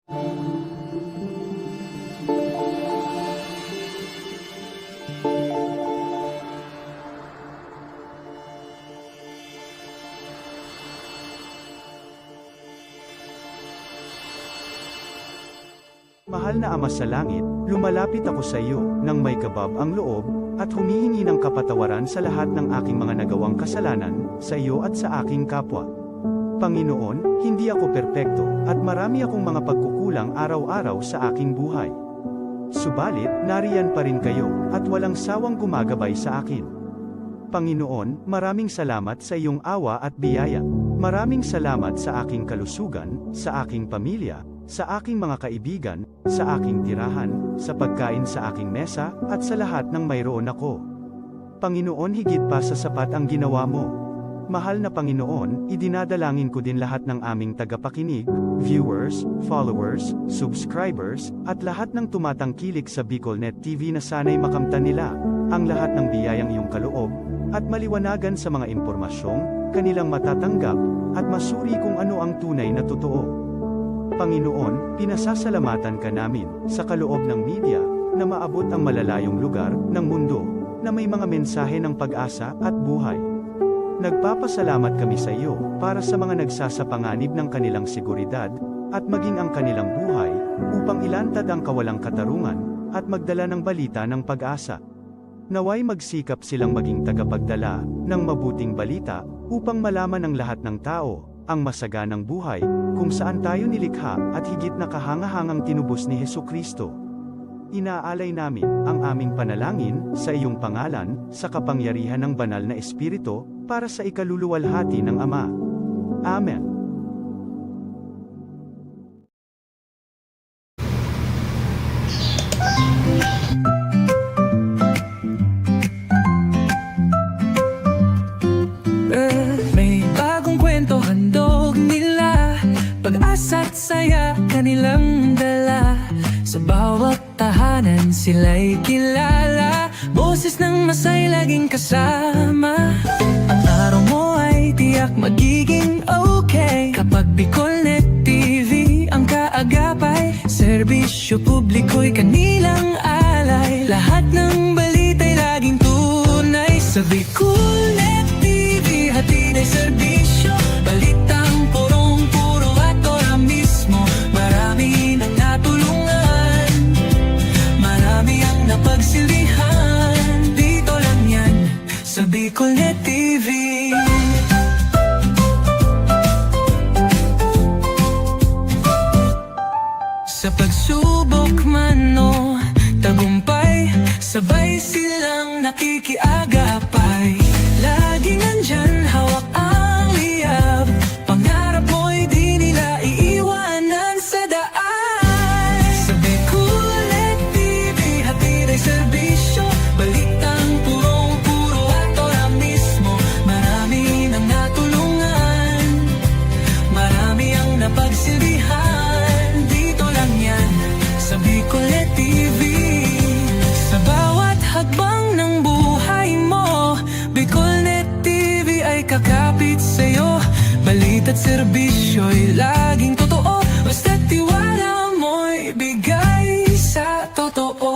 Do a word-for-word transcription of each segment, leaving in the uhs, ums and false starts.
Mahal na Ama sa Langit, lumalapit ako sa iyo nang may kabab ang loob, at humihingi ng kapatawaran sa lahat ng aking mga nagawang kasalanan, sa iyo at sa aking kapwa. Panginoon, hindi ako perpekto, at marami akong mga pagkukulang araw-araw sa aking buhay. Subalit, nariyan pa rin kayo, at walang sawang gumagabay sa akin. Panginoon, maraming salamat sa iyong awa at biyaya. Maraming salamat sa aking kalusugan, sa aking pamilya, sa aking mga kaibigan, sa aking tirahan, sa pagkain sa aking mesa, at sa lahat ng mayroon ako. Panginoon, higit pa sa sapat ang ginawa mo. Mahal na Panginoon, idinadalangin ko din lahat ng aming tagapakinig, viewers, followers, subscribers, at lahat ng tumatangkilik sa BicolNet T V na sana'y makamtan nila ang lahat ng biyayang iyong kaloob at maliwanagan sa mga impormasyong kanilang matatanggap at masuri kung ano ang tunay na totoo. Panginoon, pinasasalamatan ka namin sa kaloob ng media na maabot ang malalayong lugar ng mundo na may mga mensahe ng pag-asa at buhay. Nagpapasalamat kami sa iyo para sa mga nagsasapanganib ng kanilang seguridad at maging ang kanilang buhay upang ilantad ang kawalang katarungan at magdala ng balita ng pag-asa. Naway magsikap silang maging tagapagdala ng mabuting balita upang malaman ng lahat ng tao ang masaganang buhay kung saan tayo nilikha at higit na kahangahangang tinubos ni Jesu-Cristo. Inaalay namin ang aming panalangin sa iyong pangalan, sa kapangyarihan ng Banal na Espiritu, para sa ikaluluwalhati ng Ama. Amen. May bagong kwento handog nila, pag-asa't saya kanilang dala. Sa bawat tahanan sila'y kilala, boses ng masay laging kasama. Ang araw mo ay tiyak magiging okay kapag BicolNet T V ang kaagapay. Serbisyo publiko'y kanilang alay, lahat ng balita'y laging tunay. Sa BicolNet T V, hatid ay serbisyo, balitang purong-puro at ora mismo. Marami nang natulungan, marami ang napagsilbihan. Dito lang yan, sa BicolNet T V. Sa pagsubok man o tagumpay, sabay silang nakikiagapay. Laging nandyan, hawak ang liyab, pangarap mo'y di nila iiwanan sa daan. Sa BicolNet T V, hatid ay serbisyo, balitang purong-puro at ora mismo. Marami nang natulungan, marami ang napagsilbihan. Dito lang yan, sa BicolNet T V. Sa bawat hakbang ng buhay mo, BicolNet T V ay kakapit sa'yo. Balita't serbisyo'y laging totoo, basta't tiwala mo'y bigay sa totoo.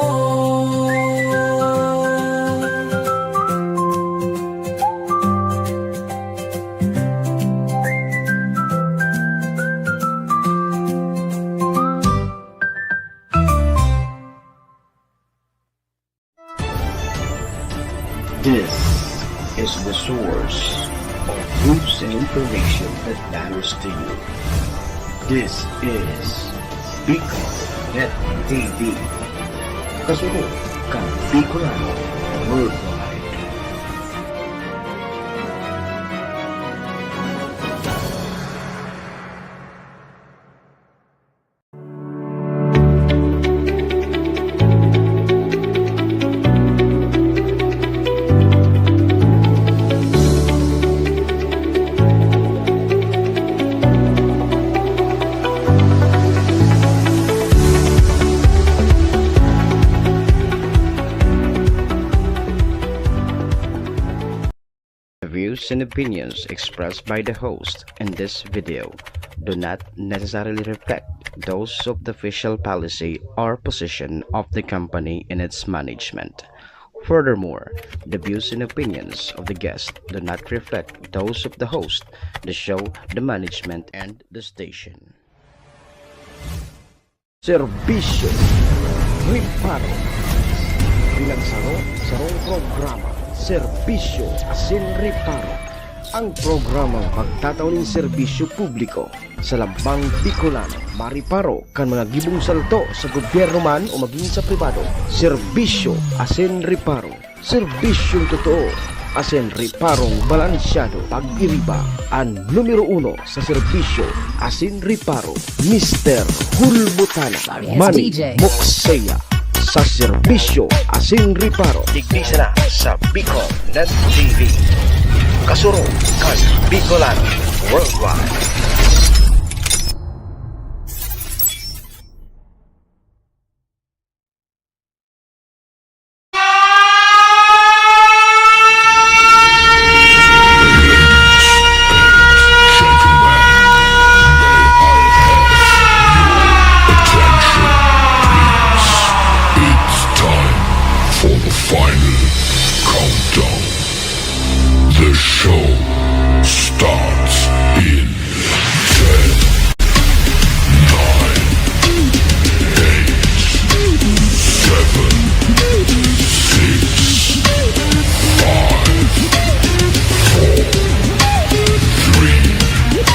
This is the source of news and information that matters to you. This is Bicol Net T V. Kasunod kan Bicolano Worldwide. The views and opinions expressed by the host in this video do not necessarily reflect those of the official policy or position of the company in its management. Furthermore, the views and opinions of the guest do not reflect those of the host, the show, the management, and the station. Serbisyo Reparo. Bilang saro, sarong programa, Serbisyo asin Reparo. Ang programang magtatao nin serbisyo publiko sa lambang Bicolano, mareparo kan mga gibong salto sa gobyerno man o magin sa pribado. Serbisyo asin Reparo. Serbisyong totoo asin reparong balansyado. Pag-iriba an numero uno sa serbisyo asin reparo, Mister Hulbutana, Sorry, it's Manny D J. Moksea. Sa serbisyo asin reparo, digdi sana sa Bicol Net T V. Kasurog kan Bicolano Worldwide. It's time for the final countdown. The show starts in ten, nine, eight, seven, six, five, four, three, two,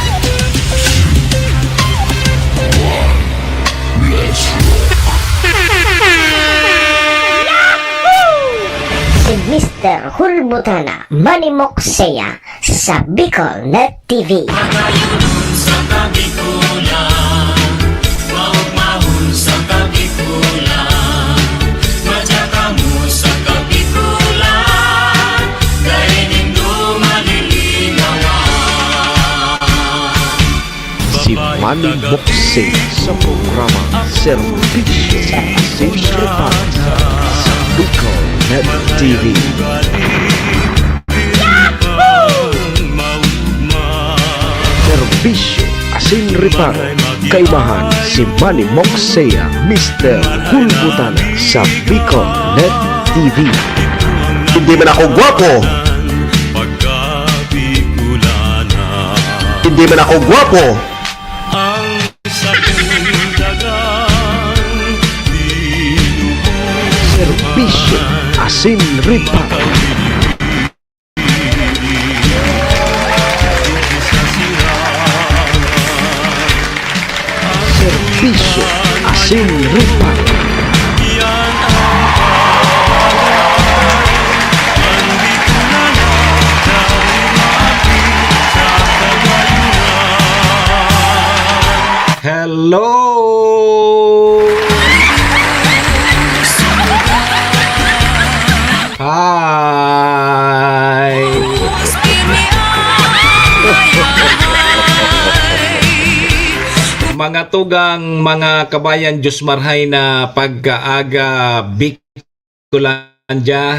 one. Let's rock. Si Mister Hulbutana, Manny Moksea, sa Bicol Net T V. Magayunon sa Kabikulan, maugmahon sa Kabikulan, madya kamo sa Kabikulan, dai nindo malilinawan. Si Manny Moksea sa programa Serbisyo asin Reparo sa Bicol Net T V. Serbisyo asin Reparo, kaibahan si Manny Moksea, Mister Hulbutana sa Bicol Net T V. Hindi man ako gwapo. Hindi man ako gwapo. Serbisyo asin reparo. Serbisyo asin reparo. Hello! Hi! Mga tugang, mga kabayan, Diyos marhay na pagkaaga, Bicolandia.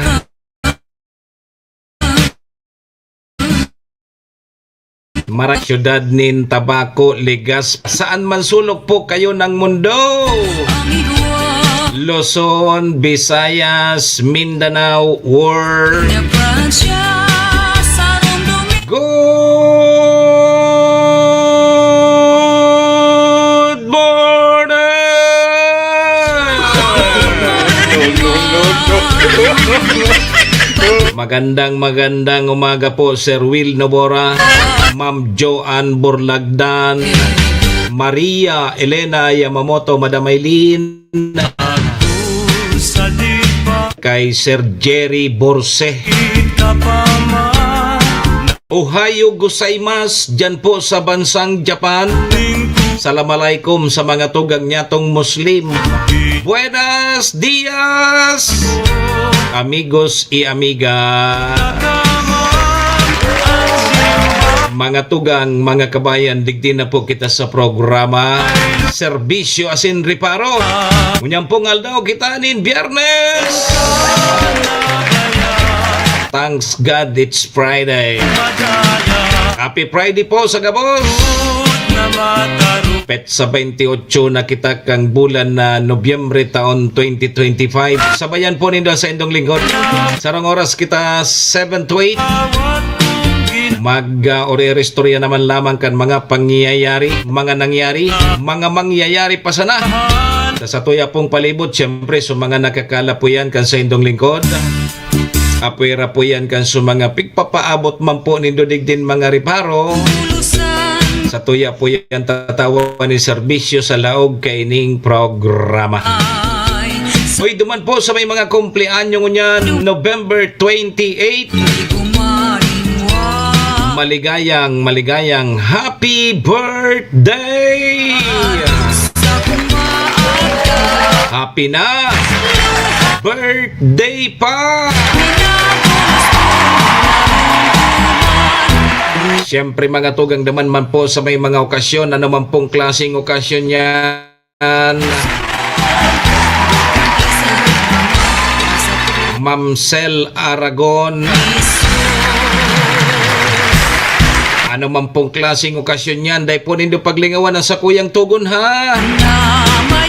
Mara-, siyudad nin Tabaco, Legazpi. Saan man sulok po kayo ng mundo? Luzon, Visayas, Mindanao, or Good morning! Magandang, magandang umaga po, Sir Will Nobora, Ma'am Joanne Burlagdan, Maria Elena Yamamoto, Madam Aileen, kay Sir Jerry Borse. Ohayo gozaimasu, diyan po sa bansang Japan. Salam alaikum sa mga tugang nyatong Muslim. Buenos dias, amigos y amiga. Mga tugang, mga kabayan, digdi na po kita sa programa Serbisyo asin Reparo. Ngunyan pong aldaw kita nin Biyernes. Thanks God it's Friday. Happy Friday po sa gabos. Petsa twenty-eight na kita kan bulan na Nobyembre taon twenty twenty-five. Sabayan po nindo sa indong lingkod. Sarong oras kita seven to eight. Mag, ah, ori-ori istorya naman lamang kan mga pangyayari, mga nangyari, mga mangyayari pa sana. Sa satuya pong palibot, siyempre, sa mga nakakalapuyan kan sa indong lingkod. Apwera po yan kan sa mga pigpapaabot man po nindo digdin mga reparo. Satuya po yan tatawan ni serbisyo sa laog kaining programa. Hoy, duman po sa may mga kumpleanyo ngunyan, November twenty-eight. Maligayang, maligayang happy birthday! Happy na! Birthday pa! Siyempre, mga tugang, naman man po sa may mga okasyon, ano man pong klaseng okasyon yan. Mamsel Aragon. Ano man pong klaseng okasyon yan, dai po nindo paglingawan ang sakuyang tugon, ha?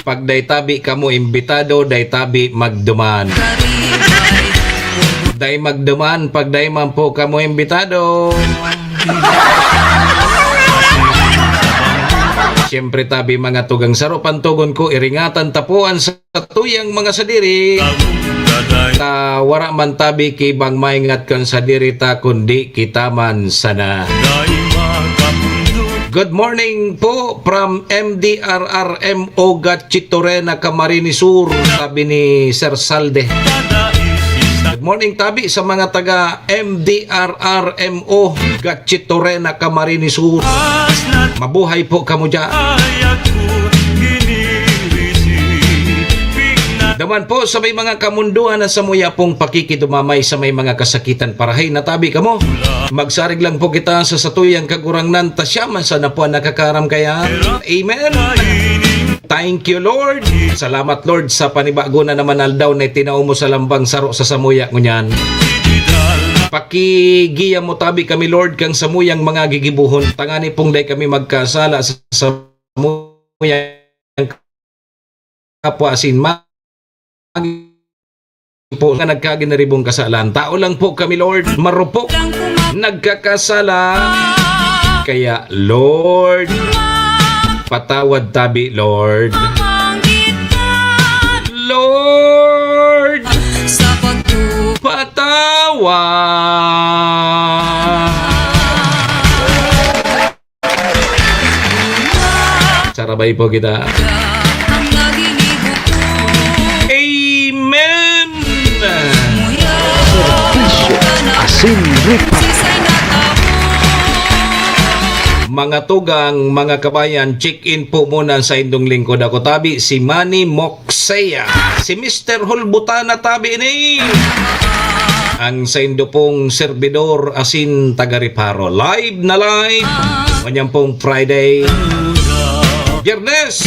Pag dai tabi kamo imbitado, dai tabi magduman. Dai magduman pag dai man po kamo imbitado. Siyempre, tabi, mga tugang, saro pantugon ko, iringatan tapuan sa tuyang mga sadiri. Ta wara man tabi ki bang maingat kan sadiri ta, kundi kita man sana. Good morning po from M D R R M O Gatchitorena, Camarines Sur, sabi ni Sir Salde. Good morning tabi sa mga taga M D R R M O Gatchitorena, Camarines Sur. Mabuhay po kamo dyan. Daman po sa may mga kamundohan na samuya pong pakikidumamay sa may mga kasakitan, parahay na tabi kamo. Magsarig lang po kita sa satuyang Kagurangnan, ta siya man sana po ang nakakaram kaya. Amen. Thank you, Lord. Salamat, Lord, sa panibago na naman aldaw na itinao mo sa lambang saro sa samuya ngunyan. Pakigiya mo tabi kami, Lord, kang samuyang mga gigibohon. Tangani pong dai kami magkasala sa samuyang kapwa asin ma-, po nga nagkaginaribong kasalan. Tao lang po kami, Lord. Marupok. Nagkakasala. Kaya, Lord, patawad tabi, Lord. Lord, patawad. Sarabay po kita. Amen! Serbisyo asin ripa. Mga tugang, mga kabayan, check-in po muna sa indong lingkod. Ako tabi, si Manny Moksea. Si Mister Hulbutana tabi ni ang saindo pong serbidor asin taga-reparo. Live na live. Ngunyan pong Friday. Biyernes.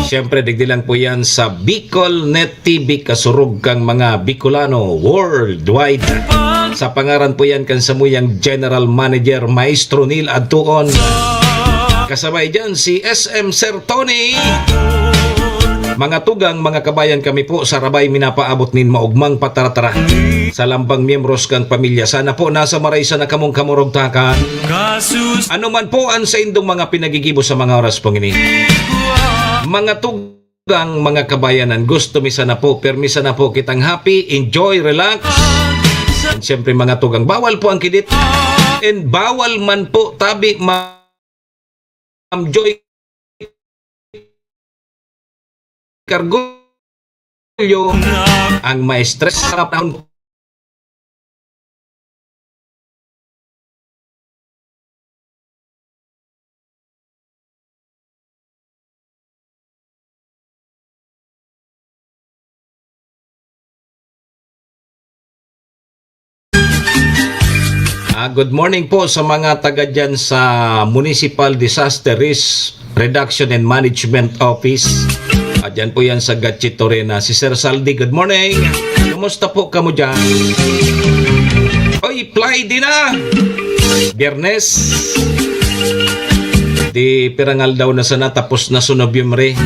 Siyempre, digdi lang po yan sa Bicol Net T V, kasurog kang mga Bicolano worldwide. Sa pangaran po yan kan samuyang General Manager, Maestro Neil Adtuon. Kasabay dyan si S M Sir Tony. Mga tugang, mga kabayan, kami po sa Rabay minapaabot nin maogmang pataratara sa lambang miyembros kan pamilya. Sana po nasa maray sana kamong kamurugtakan. Ano man po ang saindong mga pinagigibo sa mga oras pong ini. Mga tugang, mga kabayanan, gusto mi sana po, permi sana po kitang happy, enjoy, relax. And siyempre, mga tugang, bawal po ang kidit. And bawal man po tabi, ma- Ma'am Joy Cargullo, ang maestres sa panahon. Ah, good morning po sa mga taga dyan sa Municipal Disaster Risk Reduction and Management Office. At dyan po yan sa Gatchito Arena. Si Sir Saldi, good morning. Kumusta po kamo dyan? Oy, Friday na! Biyernes. Di pirangal daw na sana, tapos na sa Nobyembre.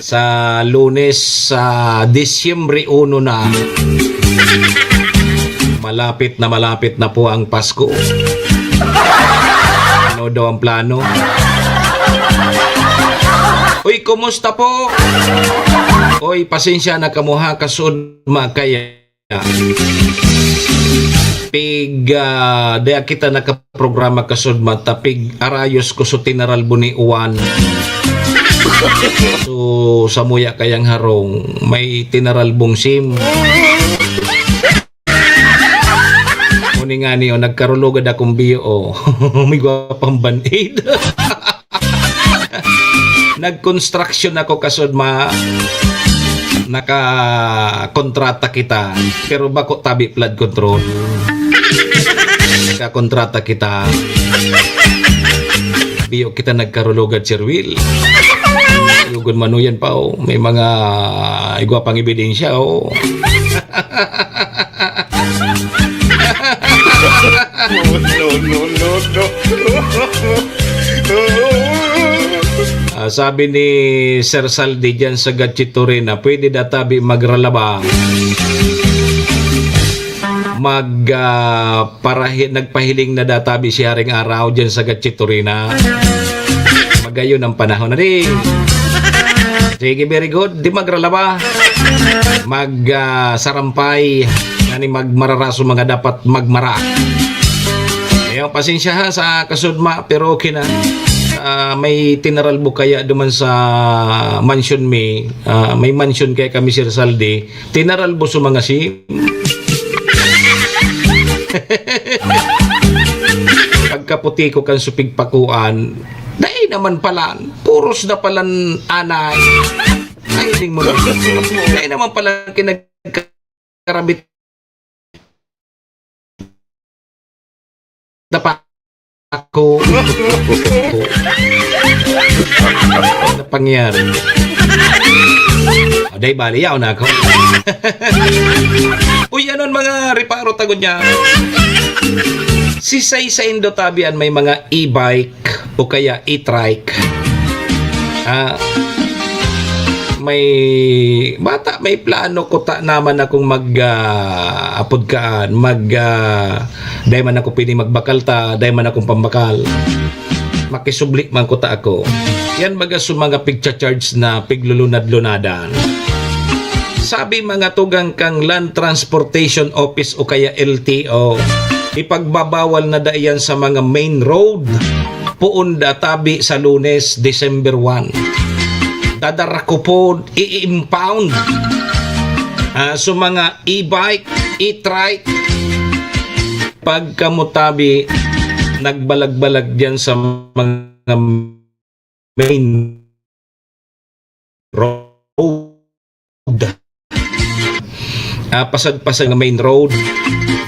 Sa Lunes, sa Disyembre uno na. Malapit na malapit na po ang Pasko. Ano daw ang plano? Uy, kumusta po? Uy, pasensya na kamo ha, kasud makaya. Pig, ah, daya kita nakaprograma kasud mata, pig arayos ko so tinaralbo ni Juan. So, samuya kayang harong, may tinaralbong sim. Muni nga niyo, nagkarulugad akong biyo, oh. May gwapang band-aid. Nag-construction ako kasud ma-, nakakontrata kita, pero bako tabi flood control. Nakakontrata kita. Biyo kita nagkarulugad, Sir Will. Lugon manuyan pa, oh. May mga igwa pang ebidensya, oh. No, no, no, no. Ah, sabi ni Sir Saldi diyan sa Gatchitorina, pwede da tabi magralaba. Mag, ah, parahi-, nagpahiling na da tabi si Haring Araw diyan sa Gatchitorina. Magayon ang panahon na di. Sige, very good. Di magralaba. Mag, ah, sarampay. Ngani magmararaso mga dapat magmara. Ayun, pasensya ha sa kasudma, pero okay na. Ah, may tinaralbo kaya duman sa mansion mi. Ah, may mansion kaya kami, Sir Saldi. Tinaralbo sa mga si-, pagkaputi ko kan supig pakuan, dai naman palan, puros na palan anay. Ay, ding mo na. Dai naman palan kinagkarabit na pa ako. Ano pangyari? O, day bali, yaon na ako. Uy, anon mga reparo tagon niya? Si Say Saindo tabi an may mga e-bike o kaya e-trike. Ah, may bata, may plano ko ta naman akong mag, ah, apod kaan, mag, ah, dai man ako pwede magbakal ta, dai man akong pambakal. Makisubli man ko ta ako. Yan baga sa mga pigcha-charge na piglulunad-lunadan. Sabi mga tugang kang Land Transportation Office o kaya L T O, ipagbabawal na da iyan sa mga main road. Poon da tabi sa Lunes, December one. Dadara ko po, i-impound. Ah, so mga e-bike, e-trike, pagkamutabi, nagbalag-balag diyan sa mga main road. Ah, pasag-pasag nga main road.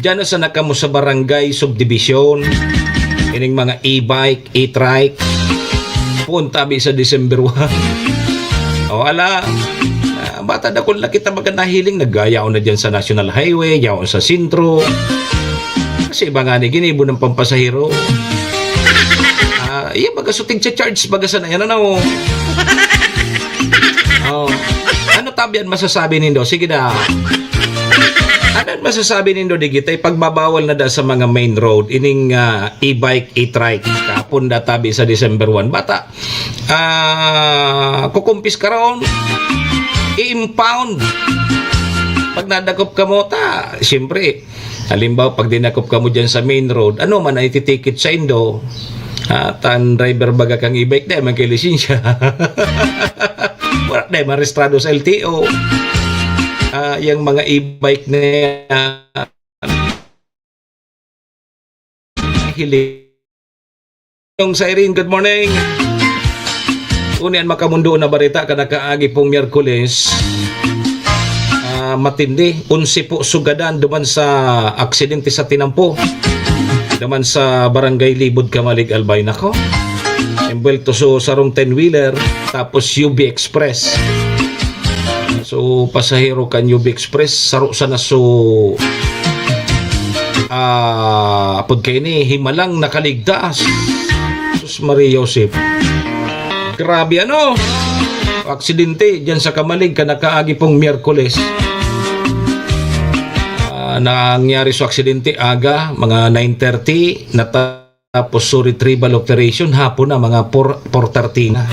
Diyan na sana kamo sa barangay subdivision. Ining mga e-bike, e-trike. Punta bi sa December one. O, ala. Ah, bata dakul na kita baga nahiling. Nagyayaon na diyan sa National Highway, yaon sa sentro. Kasi iba nga ni ginibo ng pampasahero. Ah, iya baga so tigcha-charge baga sana yan, ano? Oh. Ano tabi an masasabi nindo? Sige da. Ano an masasabi nindo digitay pagbabawal na da sa mga main road ining, ah, e-bike, e-trike? Kapon da tabi sa December one. Bata, ah, kukumpis ka ron, i-impound. Pag nadakop ka mo, ta, siyempre, halimbawa, pag dinakop ka mo dyan sa main road, ano man ang ititikit sa indo? Ah, tan driver baga kang e-bike, dai man kay lisensya. Wala, dai man rehistrado sa L T O. Ah, yung mga e-bike na yan, hiling. Yung Siren, good morning. Uni an makamundo na bareta kan nakaagi pong Miyerkules. Ah, matindi. Onse po sugadan duman sa aksidente sa tinampo. Duman sa Barangay Libod, Camalig, Albay. Nako. Embuwelto so sarong ten-wheeler, tapos U B Express. So, pasahero kan U B Express, saro sana so, ah, apod kaini, himalang nakaligtas. So, Maria Joseph. Grabe, ano? Aksidente dyan sa Camalig, kanakaagi pong Miyerkules. Ah, nangyari sa aksidente aga, mga nine thirty, nata-, tapos sa retrieval operation, hapon na, mga four, four thirty na.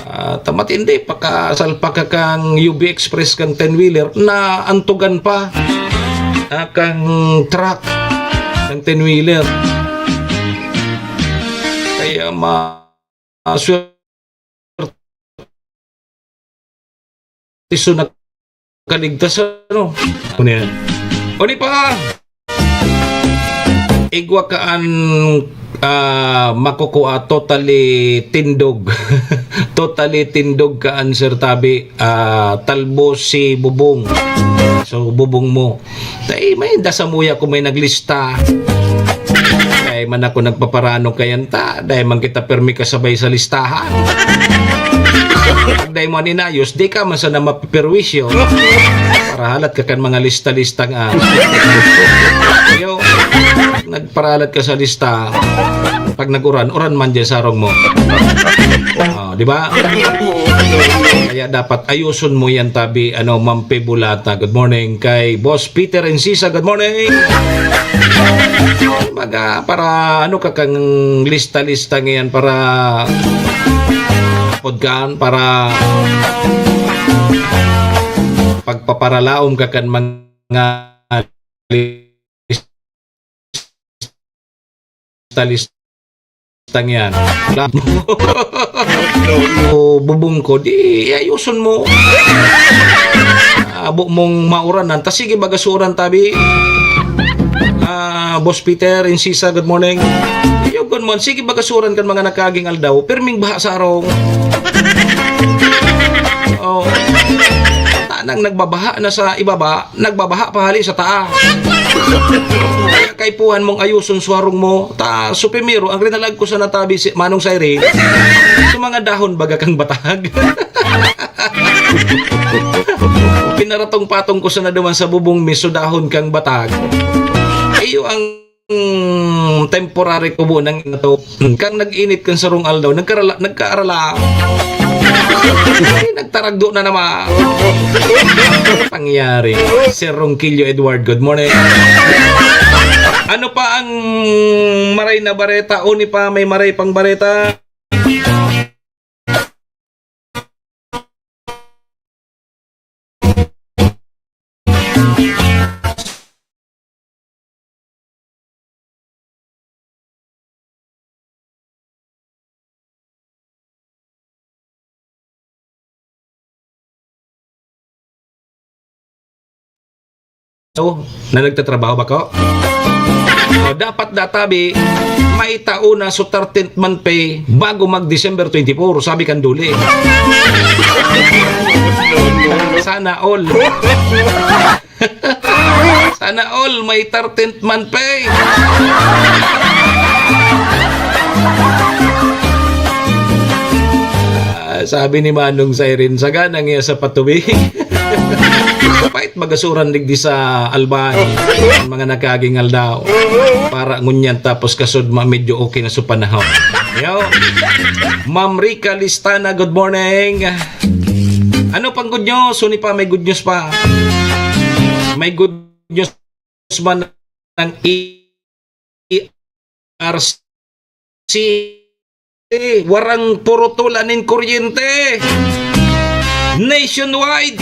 Ah, ta matindi, pakasalpak ka kang U V Express, kang ten-wheeler, na antugan pa, ah, kang truck, kang ten-wheeler. Kaya ma-, swerte so nakaligtas, ano? Ano yan? O di pa! Igwa ka an, ah, makukua, totally tindog. Totally tindog ka an, Sir Tabi. Ah, talbos si bubong. So, bubong mo. Tay, may da samuya ko may naglista. Dai man ako nagpaparano kayan ta, dai man kita permi kasabay sa listahan. Pag dai mo an inayos, di ka man sana mapiperwisyo. Parahalat ka kan mga lista-lista nga. Yo, nagparahalat ka sa lista. Pag nag-uran, uran man dyan sa harong mo. Oh, di ba? Kaya dapat ayuson mo yan, Tabi, ano, Ma'am Pe Bulata. Good morning kay Boss Peter Encisa. Good morning. Baga, para ano ka kang lista-lista ngayon para pod kan, para pagpaparalaom ka kan mga lista-lista. Tang yan. O, bubong ko, di ayuson mo. Abo mong mauranan, ta sige, bagasuran, Tabi. Ah, Boss Peter, Insisa, good morning. Yugon mo, sige, bagasuran kan mga nagkaging aldaw, pirming baha sa arong. Oh. Tanang nagbabaha na sa ibaba, nagbabaha pa hali sa taas. Kaya kaipuhan mong ayuson suwarong mo, ta, so primero, ang rinalag ko sana, Tabi, si Manong Siren, sa mga dahon baga kang batag. Pinaratong-patong ko sana duman sa bubong mi, so dahon kang batag. Iyo ang temporary kubo ng inato. Kang nag-init kan sarong aldaw, nagkarala-, nagkaarala. Ay, nagtaragdo na naman. Pangyari. Sir Ronquillo Edward, good morning. Ano pa ang maray na bareta? Uni pa, may maray pang bareta. So, na nagtatrabaho ba ko? O, dapat da, Tabi, maitao na so thirteenth month pay bago mag December twenty-four, sabi kan Dole. Sana all. Sana all may thirteenth month pay. Ah, sabi ni Manong Siren, sagana niya sa patubig. Pait magasuran digdi sa Albay. Ang mga nagkaging aldaw. Para ngunyan tapos kasud ma medyo okay na sa panahon. Yo. Ma'am Rica Listana, good morning. Ano pang good news? Suni pa, may good news pa. May good news man ang E R C. Warang purutulan nin kuryente. Nationwide.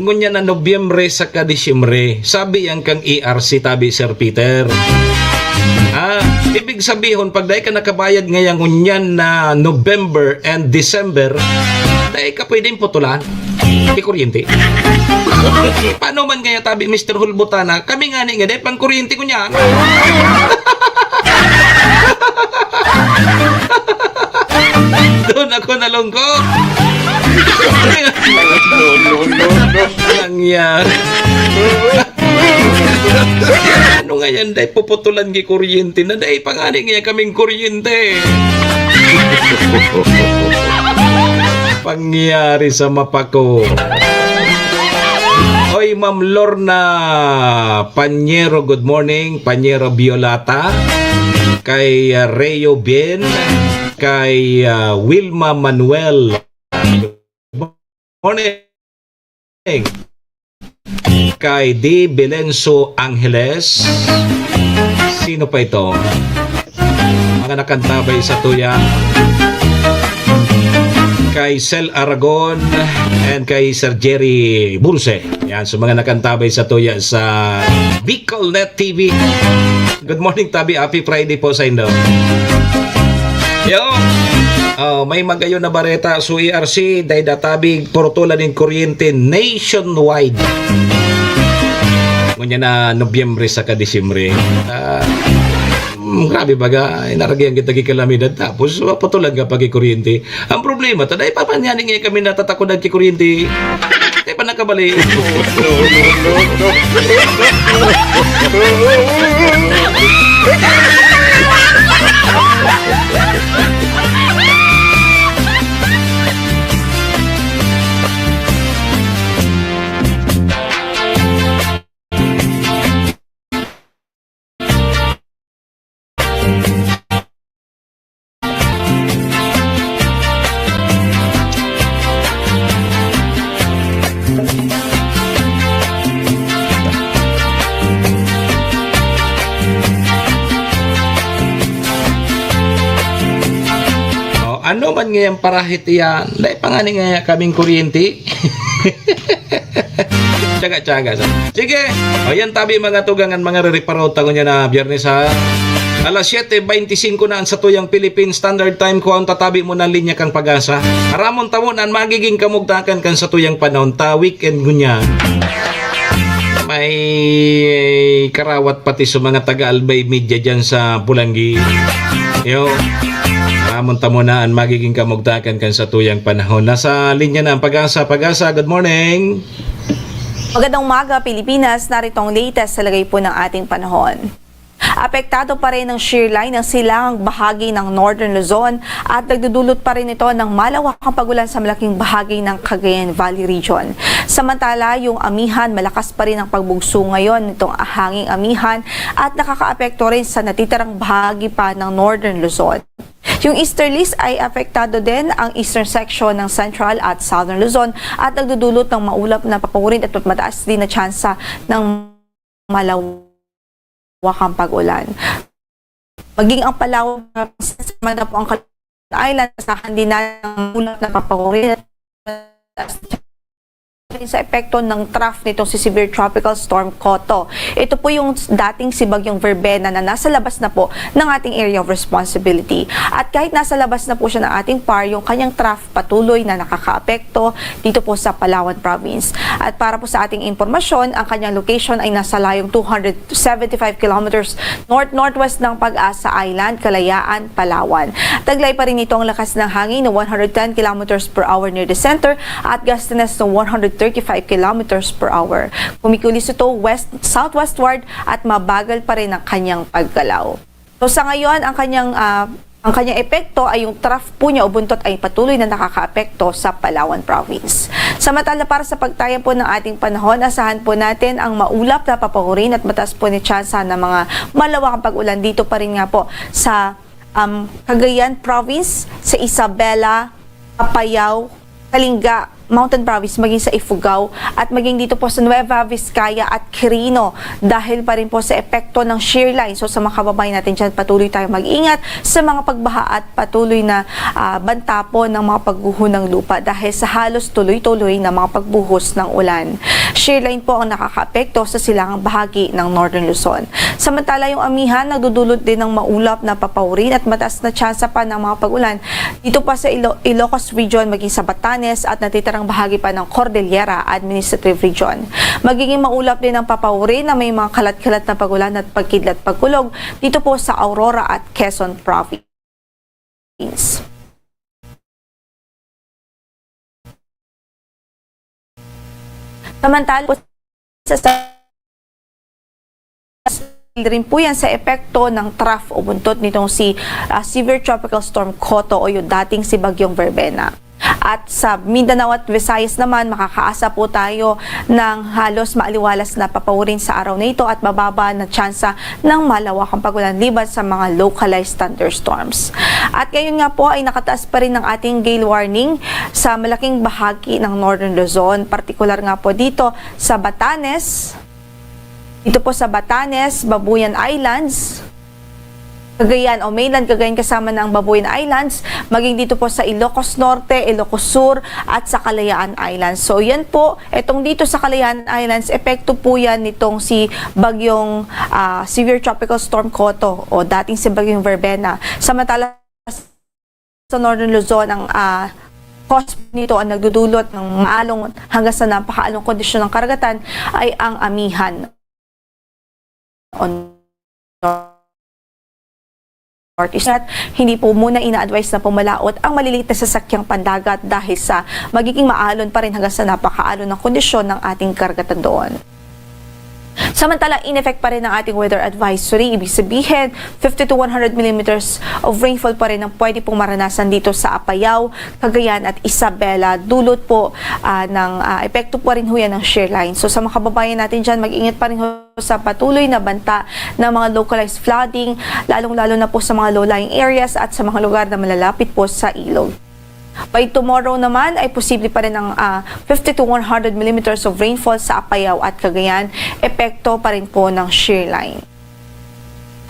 Ngunyan na Nobyembre saka Disyembre, sabi yan kang E R C, Tabi, Sir Peter. Ah, ibig sabihon, pag dai ka nakabayad ngaya ngunyan na November and December, dai ka pwedeng putulan. Di kuryente. Paano man kaya, Tabi, Mister Hulbutana? Kami nga ni nga, dai pang kuryente ko niyan. Doon ako nalungkot. No, no, no, no. Lang yan. Ano nga yan, dai puputulan gi kuryente na, dai pangani nga kaming kuryente. Pangyari sa mapako. Oy, Ma'am Lorna Panyero, good morning. Panyero Violata, kay, ah, Reo Bien, kay, ah, Wilma Manuel. Good morning. Kay Di Belenso Angeles. Sino pa ito? Mga nakantabay sa tuya. Kay Sel Aragon and kay Sir Jerry Burse. Yan, so mga nakantabay sa tuya sa Bicol Net T V. Good morning, Tabi. Happy Friday po sa inyo. Yo, oh, may magayon na bareta. So, E R C, dai da Tabi, purutulan nin kuryente nationwide. Ngunyan na Nobyembre saka Disyembre. Ah, mm, grabe baga, inaragihan kita ki kalamidad. Tapos, maputulan ka pa ki kuryente. Ang problema, ta dai pa man yan, nga kami natatakodan ki kuryente. Dai pa nakabali. Oh, ano man ngayang parahit iyan? Dai pa ngani ngaya kaming kuryente. Tsaga-tsaga sa. Sige. O, yan tabi, mga tugang, an mga reriparo ta ngunyan na Biyernes, ha. Alas siyete beintisinko na an satuyang Philippine Standard Time. Kung tatabi mo na linya kan Pag-asa, aramon ta mo na an magiging kamugtakan kan satuyang panahon ta weekend ngunyan. May karawat pati sa mga taga-Albay Media dyan sa Pulanggi. Yo. Aramon ta mo na an magiging kamugtakan kan satuyang panahon. Nasa linya na ang Pag-asa. Pag-asa, good morning. Magandang umaga, Pilipinas. Narito ang latest sa lagay po ng ating panahon. Apektado pa rin ng shear line ang silangang bahagi ng Northern Luzon at nagdudulot pa rin ito ng malawakang pag-ulan sa malaking bahagi ng Cagayan Valley Region. Samantala, yung amihan, malakas pa rin ang pagbugso ngayon nitong hanging amihan at nakakaapekto rin sa natitirang bahagi pa ng Northern Luzon. Yung easterlies ay apektado din ang eastern section ng Central at Southern Luzon at nagdudulot ng maulap na papawirin at mataas din na tsansa ng malawakang pag-ulan. Maging ang Palawan, sama na po ang Caloocan Island, asahan din na ng maulap na papawirin at sa epekto ng trough nitong si Severe Tropical Storm Koto. Ito po yung dating si Bagyong Verbena na nasa labas na po ng ating area of responsibility. At kahit nasa labas na po siya ng ating par, yung kanyang trough patuloy na nakakaapekto dito po sa Palawan Province. At para po sa ating impormasyon, ang kanyang location ay nasa layong two hundred seventy-five kilometers north-northwest ng Pag-asa Island, Kalayaan, Palawan. Taglay pa rin nito ang lakas ng hangin na one hundred ten kilometers per hour near the center at gustiness na one hundred thirty-five kilometers per hour. Kumikilos ito west-southwestward at mabagal pa rin ang kanyang paggalaw. So, sa ngayon, ang kanyang, ah, ang kanyang epekto ay yung trough po niya o buntot ay patuloy na nakakaapekto sa Palawan Province. Samantala, para sa pagtaya po ng ating panahon, asahan po natin ang maulap na papahurin at mataas po ni tsansa ng mga malawakang pag-ulan dito pa rin nga po sa, um, Cagayan Province, sa Isabela, Apayao, Kalinga, Mountain Province, maging sa Ifugao, at maging dito po sa Nueva Vizcaya at Quirino, dahil pa rin po sa epekto ng shear line. So, sa mga kababayan natin dyan, patuloy tayong mag-ingat sa mga pagbaha at patuloy na, ah, banta po ng mga pagguho ng lupa dahil sa halos tuloy-tuloy na mga pagbuhos ng ulan. Shear line po ang nakakaapekto sa silangang bahagi ng Northern Luzon. Samantala, yung amihan, nagdudulot din ng maulap na papahurin at mataas na tsansa pa ng mga pag-ulan dito pa sa Ilo-, Ilocos Region, maging sa Batanes at natitirang bahagi pa ng Cordillera Administrative Region. Magiging maulap din ang papahurin na may mga kalat-kalat na pag-ulan at pagkidlat pagkulog dito po sa Aurora at Quezon Province. Samantala po sa, sa rin po yan sa epekto ng trough o buntot nitong si, ah, Severe Tropical Storm Koto o yung dating si Bagyong Verbena. At sa Mindanao at Visayas naman, makakaasa po tayo ng halos maaliwalas na papaurin sa araw na ito at mababa na tsansa ng malawakang pagulan liban sa mga localized thunderstorms. At ngayon nga po ay nakataas pa rin ang ating gale warning sa malaking bahagi ng Northern Luzon, partikular nga po dito sa Batanes, dito po sa Batanes, Babuyan Islands, Cagayan o mainland Cagayan kasama na ang Babuyan Islands, maging dito po sa Ilocos Norte, Ilocos Sur at sa Kalayaan Islands. So yan po, etong dito sa Kalayaan Islands, epekto po yan nitong si bagyong ah, severe tropical storm Koto o dating si bagyong Verbena. Samantala sa Northern Luzon, ang ah, cause nito ang nagdudulot ng maalong hanggang sa napakaalong kondisyon ng karagatan ay ang amihan o northeast. At hindi po muna ina-advise na pumalaot ang maliliit na sasakyang pandagat dahil sa magiging maalon pa rin hanggang sa napakaalon ng kondisyon ng ating karagatan doon. Samantala, in effect pa rin ang ating weather advisory. Ibig sabihin, fifty to one hundred millimeters of rainfall pa rin ang pwede pong maranasan dito sa Apayao, Cagayan at Isabela. Dulot po ah, ng ah, epekto pa rin ho yan ng shear line. So sa mga kababayan natin dyan, mag-ingat pa rin ho sa patuloy na banta ng mga localized flooding, lalong-lalo na po sa mga low-lying areas at sa mga lugar na malalapit po sa ilog. By tomorrow naman ay posible pa rin ang ah, fifty to one hundred millimeters of rainfall sa Apayao at Cagayan, epekto pa rin po ng shear line.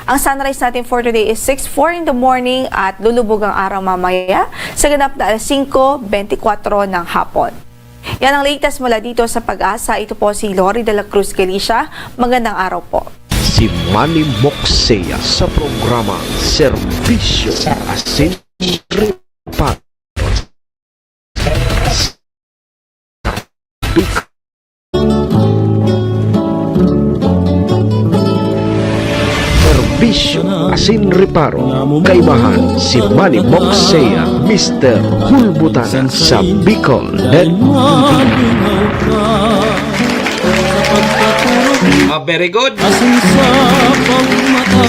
Ang sunrise natin for today is six four in the morning at lulubog ang araw mamaya sa ganap na alas singko bentikuwatro ng hapon. Yan ang latest mula dito sa Pag-asa. Ito po si Lori de la Cruz Galicia. Magandang araw po. Si Manny Moxea sa programa Serbisyo sa Asin Reparo. Serbisyo asin reparo, kaibahan si Manny Moxea, Mister Hulbutana sa Bicol Net T V. Ah, very good.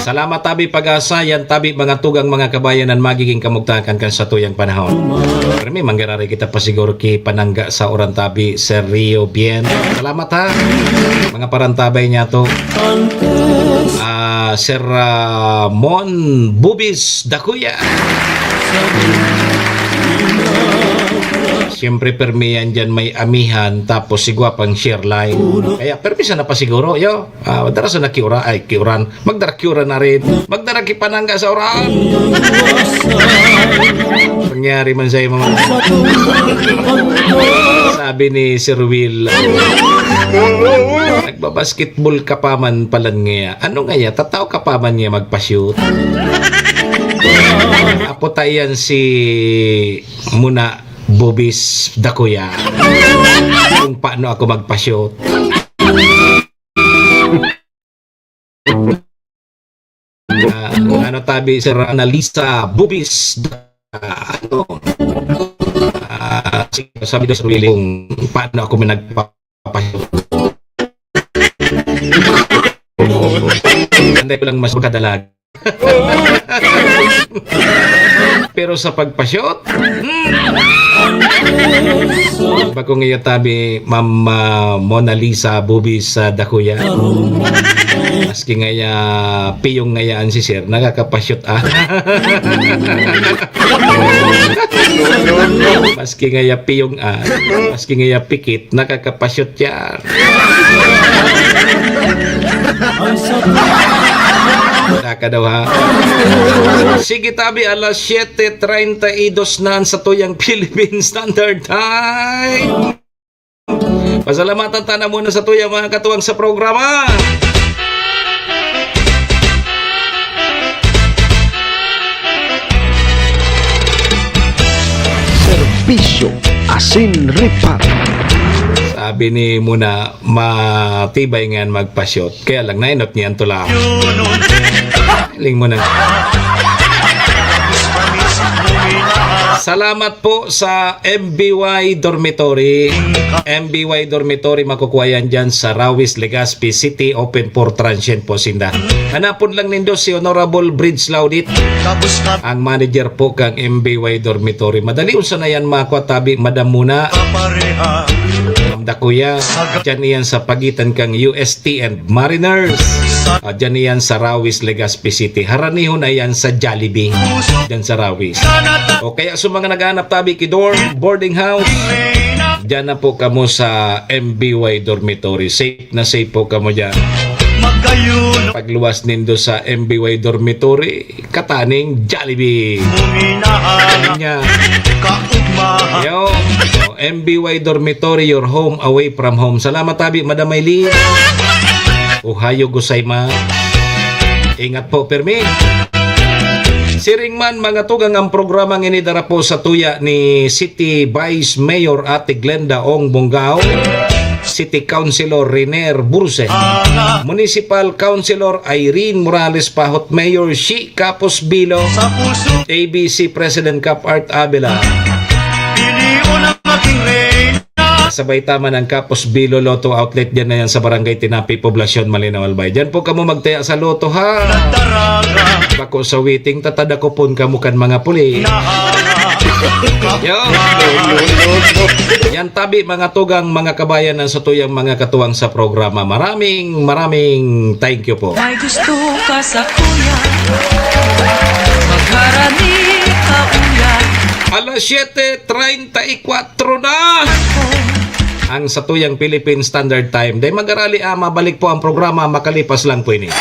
Salamat tabi Pag-asa, yan tabi mga tugang, mga kabayan, ang magiging kamugtakan kan satuyang panahon. Permi, manggararay kita pa siguro ki panangga sa uran tabi, Sir Rio Bien. Salamat ha. Mga parantabay niya to. Ah, Sir ah, Mon Bubis Dakuya. Siyempre, permi yan dyan may amihan, tapos sigwa pang share line. Kaya, permi sana pa siguro, yo. Ah, dara sa nakiura, ay, kiuran. Magdara kiuran na rin. Magdara kipanangga sa uran. Nangyari man sa'yo, mga. Sabi ni Sir Will, nagbabasketball ka pa man palan ngaya. Ano ngaya? Tatao ka pa man ngaya magpa-shoot? Apo ta iyan si Muna Bobis Dakuya. Kung paano ako magpa-shoot. Ah, ano tabi, Sir Analisa Bubis, ah, ano, ah, sige, sabi daw sa Willie kung paano ako nagpapashoot. Anday ko lang mas makadalag. Pero sa pagpashoot, hmm. Bako ngayon tabi, Ma'am ah, Mona Lisa Bubis sa Dakuya. Maski ngaya piyong ngayaan si Sir, nakakapashoot ah. Maski ngaya piyong ah, maski ngaya pikit, nakakapashoot yan. Wala ka daw ha. Sige tabi, alas siyete treinta y dos na ang satuyang Philippine Standard Time. Pasalamatan ta na muna sa tuya, mga katuwang sa programa. Serbisyo asin reparo. Sabi ni Muna, matibay nga yan magpa-shoot. Kaya lang, nainot niya ang tula. Ling mo na. Salamat po sa M B Y Dormitory. M B Y Dormitory, makukuha yan dyan sa Rawis, Legazpi City. Open for transient po sinda. Hanapon lang nindo si Honorable Bridge Laudit, ang manager po kang M B Y Dormitory. Madali unsa na yan, mga kwatabi, madam muna. Ma'am Dakuya, dyan iyan sa pagitan kang U S T and Mariners. Ah, dyan iyan sa Rawis, Legazpi City. Haranihon na yan sa Jollibee. Dyan sa Rawis. O kaya sa mga naghahanap tabi ki dorm, boarding house, dyan na po kamo sa M B Y Dormitory. Safe na safe po kamo dyan. Pagluwas nindo sa M B Y Dormitory, kataning Jollibee. Nya. Yo. O, M B Y Dormitory, your home away from home. Salamat tabi, Madam Maylin. Ohayo gozaimasu. Ingat po, permi. Siring man, mga tugang, ang programang ini dara po sa tuya ni City Vice Mayor Ate Glenda Ong Bongao, City Councilor Riner Burse, Municipal Councilor Irene Morales Pahot, Mayor Shi Kapos Bilo, A B C President Cap Art Avila. Sabay ta man ang Kapos Bilo Lotto Outlet, dyan na yan sa Barangay Tinapi, Poblacion Malinao, Albay. Dyan po kamo magtaya sa lotto, ha? Bako sa waiting, tatadakopon kamo kan mga puli. Yo. Yan tabi, mga tugang, mga kabayan, ang satuyang mga katuwang sa programa. Maraming, maraming thank you po. May gusto ka sa kuya, magharani ka uyan. Alas siyete treinta y cuatro na. Ang satuyang Philippine Standard Time. Dai mag-arali, ah, mabalik po ang programa makalipas lang po ini.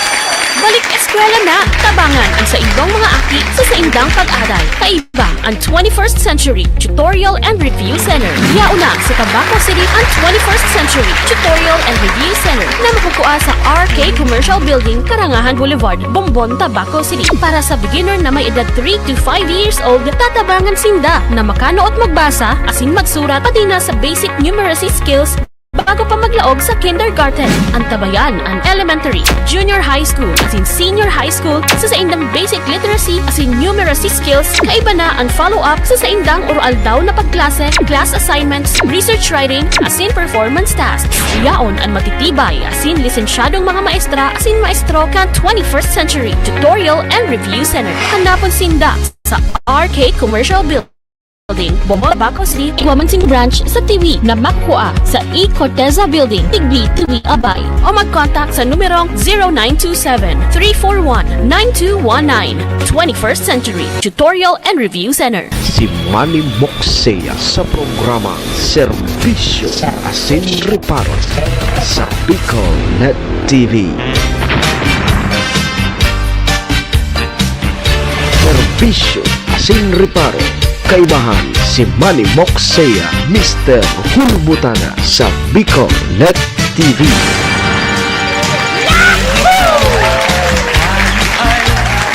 Balik eskwela na! Tabangan ang sa inyong mga aki sa saindang pag-aral. Kaiba ang twenty-first Century Tutorial and Review Center. Yaon na sa Tabaco City ang twenty-first Century Tutorial and Review Center na makukua sa R K Commercial Building, Karangahan Boulevard, Bombon, Tabaco City. Para sa beginner na may edad three to five years old, tatabangan sinda na makanood magbasa asin magsurat, pati na sa basic numeracy skills bago pa maglaog sa kindergarten. Antabayan an elementary, junior high school, asin senior high school sa saindang basic literacy asin numeracy skills. Kaiba na an follow-up sa saindang oro-aldaw na pagklase, class assignments, research writing, asin performance tasks. Yaon an matitibay asin lisensyadong mga maestra asin maestro kan twenty-first Century Tutorial and Review Center. Hanapon sinda sa R K Commercial Building, Bombon, Tabaco City, igwa man sing branch sa Tiwi na makukua sa E Corteza Building, Tigbi, Tiwi, Albay. O mag-contact sa numerong zero nine two seven, three four one, nine two one nine. Twenty-first Century Tutorial and Review Center. Si Manny Moksea sa programa Serbisyo asin Reparo sa Bicolnet T V. Serbisyo asin Reparo, kaibahan si Manny Moksea, Mister Hulbutana sa Bicolnet T V.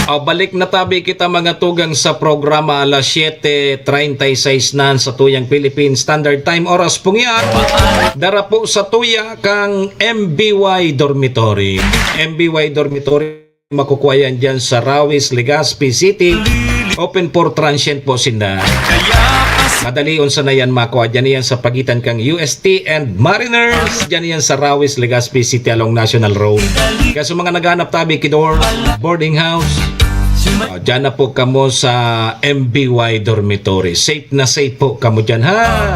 O, balik na tabi kita, mga tugang, sa programa. Alas siyete treinta y seis na sa tuyang Philippine Standard Time. Oras pong yan, dara po sa tuya kang M B Y Dormitory. M B Y Dormitory, makukuha yan dyan sa Rawis, Legazpi City. Open for transient po sinda. Madali unsa na yan makua. Dyan yan sa pagitan kang U S T and Mariners. Dyan yan sa Rawis, Legazpi City along National Road. Kaya sa mga naghahanap tabi ki dorm, boarding house, ah, dyan na po kamo sa M B Y Dormitory. Safe na safe po kamo dyan, ha?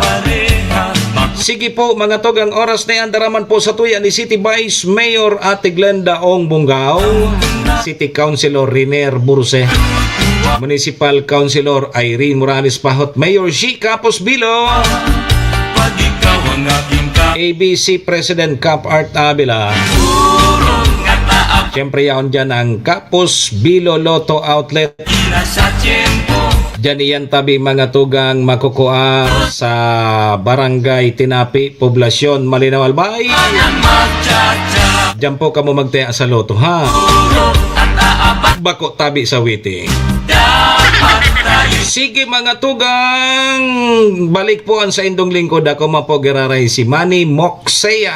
Sige po, mga tugang, oras na yan. Dara man po sa tuya ni City Vice Mayor Ate Glenda Ong Bongao, City Councilor Riner Burse, Municipal Councilor Irene Morales Pahot, Mayor Shi Kapos Bilo, A B C President Cap Art Avila. Siyempre, yaon dyan ang Kapos Bilo Lotto Outlet. Diyan iyan tabi, mga tugang, makukua sa Barangay Tinapi, Poblacion Malinao, Albay. Diyan po kamo magtaya sa lotto, ha? Bako tabi sa waiting. Sige, mga tugang, balik po ang saindong lingkod. Ako man po giraray, si Manny Moksea,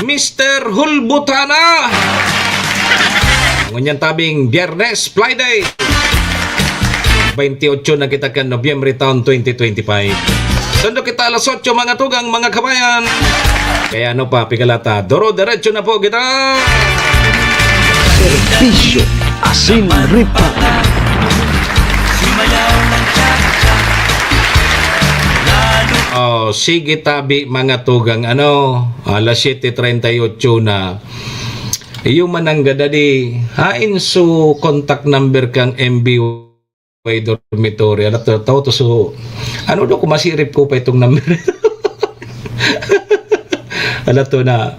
Mister Hulbutana. Ngunyan tabing Biyernes, Friday. twenty-eight na kita kan Nobyembre taon twenty twenty-five. Sundo kita alas otso, mga tugang, mga kabayan. Kaya ano pa, pigalata, duro-diretso na po kita. Serbisyo Asin Ripa. Oh, sige tabi, mga tugang, ano, alas siyete treinta y ocho na. Iyo mananggada di, hain su contact number kang M B Y Dormitory. Ala to, tao to, so, ano daw kung masirip ko pa itong number? Ala to na,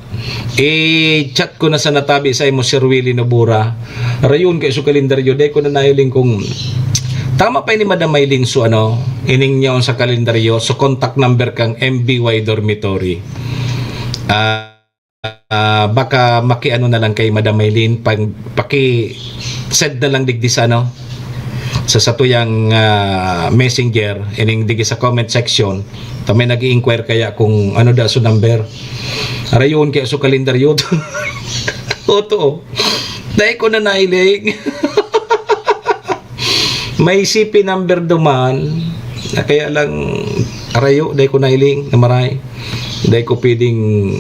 i-chat ko na sa natabi sa imo, Sir Willie Nobura. Rayon kay su kalendaryo, dai ko na nahiling kung tama pa ini, Madam Maylin, so ano, ining yaon sa kalendaryo, so contact number kang M B Y Dormitory. Ah, ah, baka makiano na lang kay Madam Maylin, pag, paki-send na lang digdi sa ano, sa satuyang, ah, messenger, ining digi sa comment section. Ta may nag-i-inquire kaya kung ano da so number. Rayon kaya so kalendaryo. Oto. Dai ko na nailing. May C P number duman, na kaya lang rayo, dai ko nailing, na maray. Dai ko pwedeng,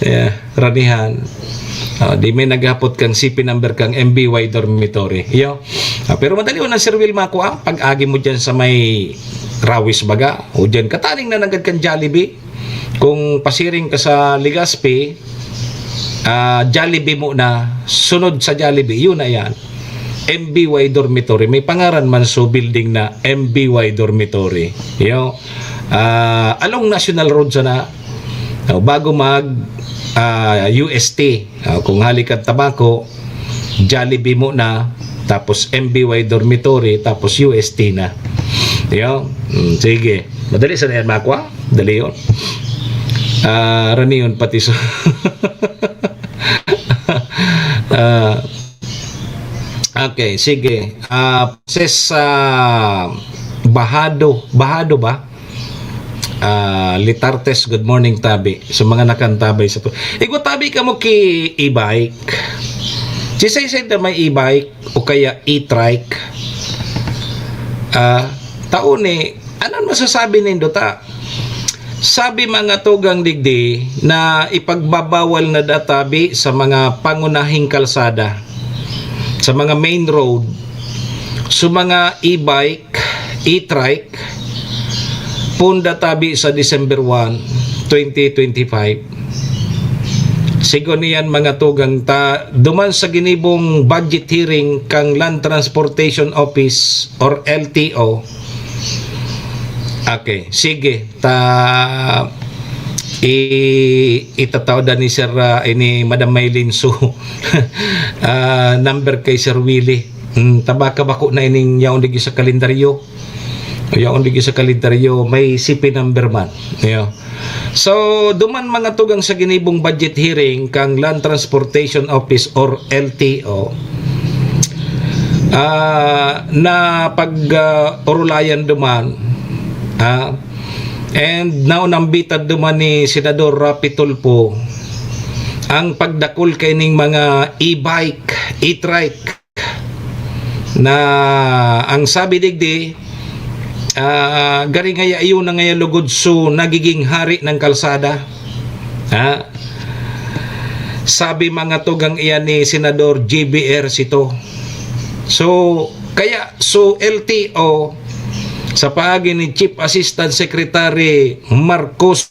yeah, ranihan. Ah, di may naghapot kang C P number kang M B Y dormitory. Iyo. Ah, pero madali na, Sir Wilma, ako, ah, pag-agi mo dyan sa may Rawis baga, o dyan, kataling na nanggad kan Jollibee. Kung pasiring ka sa Legazpi, ah, Jollibee muna, sunod sa Jollibee, yun na yan. M B Y Dormitory. May pangaran man so building na M B Y Dormitory. Yo, ah, along National Road sana, oh, bago mag, ah, U S T. Ah, kung hali ka Tabaco, Jollibee muna, tapos M B Y Dormitory, tapos U S T na. Yo, mm, sige. Madali sana yan makuha. Dali yun. Ah, rani yun, pati so Ah, okay, sige. Ah, Princess, ah, Bahado, Bahado ba? Ah, Litartes, good morning, tabi. Sa mga nakantabay sa to. Igwa tabi kamo ki e-bike. Si Saysay na may e-bike o kaya e-trike. Ah, taon eh, ano masasabi nindo ta? Sabi mga tugang digdi na ipagbabawal na da tabi sa mga pangunahing kalsada, sa mga main road, sa mga e-bike, e-trike, punda tabi sa December one, twenty twenty-five. Sigon niyan mga tugang ta, duman sa ginibong budget hearing kang Land Transportation Office or L T O. Okay, sige. Ta, i-, itatao da ni Sir, ah, ni Madam Maylin so, ah, number kay Sir Willie. Hmm, tabaka bako na ining yaon digi sa kalendaryo. Yaon digi sa kalendaryo, may C P number man. Iyo. So, duman mga tugang sa ginibong budget hearing kang Land Transportation Office or L T O, ah, na pag, ah, orulayan duman, ah, and naunambitan duman ni Senador Raffy Tulfo ang pagdakul kaining mga e-bike, e-trike, na ang sabi digdi, ah, gari ngaya iyo na ngaya lugod so nagiging hari ng kalsada. Ha? Sabi mga tugang iyan ni Senador J B Ejercito. So, kaya, so L T O, sa paagi ni Chief Assistant Secretary Marcos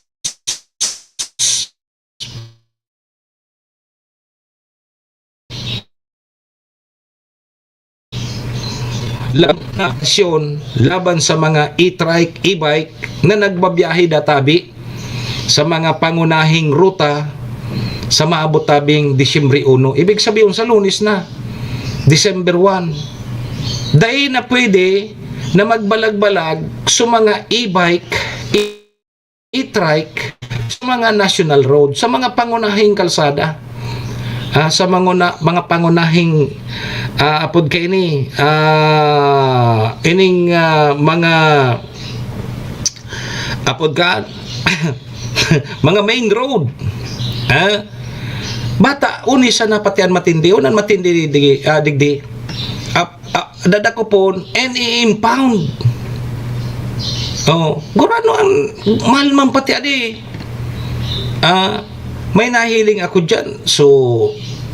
laban na aksyon laban sa mga e-trike, e-bike na nagbabiyahe databi sa mga pangunahing ruta sa maabot tabing Disyembre uno. Ibig sabihin, sa Lunes na, December one. Dai na pwede na magbalag-balag sa mga e-bike, e-trike sa mga national road, sa mga pangunahing kalsada. Ah, sa mga, mga pangunahing, ah, apod kaini, ah, ining, ah, mga, apod ka, mga main road. Ah, bata, uni sana pati an matindi, unan matindi di, ah, digdi. Ap-, ah, dadakopon and i-impound. Oh, gurano ang mahal man pati adi. Ah, may nahiling ako diyan. So,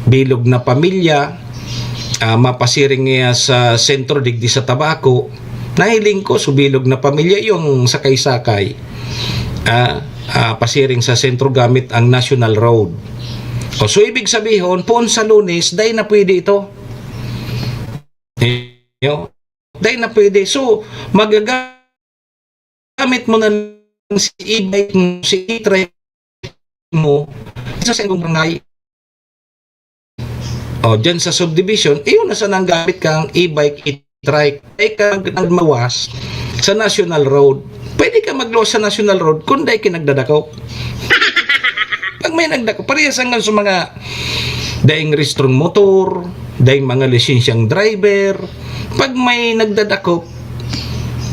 bilog na pamilya, ah, mapasiring niya sa sentro digdi sa Tabaco. Nahiling ko, so bilog na pamilya yung sakay-sakay. Ah, ah, pasiring sa sentro gamit ang National Road. O, so ibig sabihon, poon sa Lunes, dai na pwede ito. Yo, dai na pwede. So, magagamit mo na lang si e-bike mo, si e-trike mo, sa sentro ng barangay. O, dyan sa subdivision, iyon na sana ang gamit kang e-bike, e-trike. Ay ka nag-, nagmawas sa National Road. Pwede ka magluwas sa National Road kung dai ka nagdadakop. Pag may nagdakop, parehas hanggang sa mga daing rehistrong motor, daing mga lisensyang driver. Pag may nagdadakop,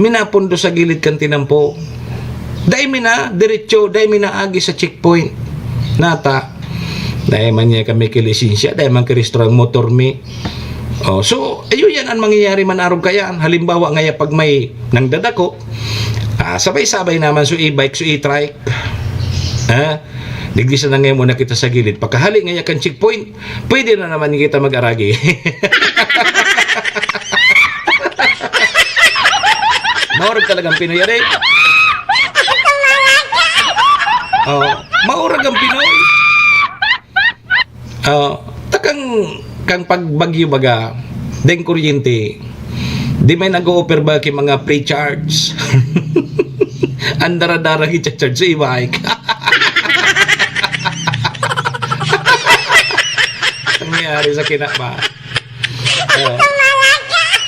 minapondo sa gilid kan tinampo. Dai mi na diretso, dai mi na agi sa checkpoint. Nata, dai man niya kami kilisensya, dai man kirehistro ang motor mi. Oh, so, ayo yan ang mangyayari man arog kayan. Halimbawa ngaya pag may nagdadakop, ah, sabay-sabay naman so e-bike, so e-trike. Ha? Digdi sana ngayon muna kita sa gilid. Pagkahali ngaya kan checkpoint, pwede na naman kita mag-aragi. Maurag talagang Pinoy, ari. Oh, maurag ang Pinoy. Oh, takang kang pagbagyo baga, deng kuryente, di may nag-o-offer ba ki mga free charge? Ang dara-dara i-charge sa e-bike. Nangyari sa kina ba? Oh.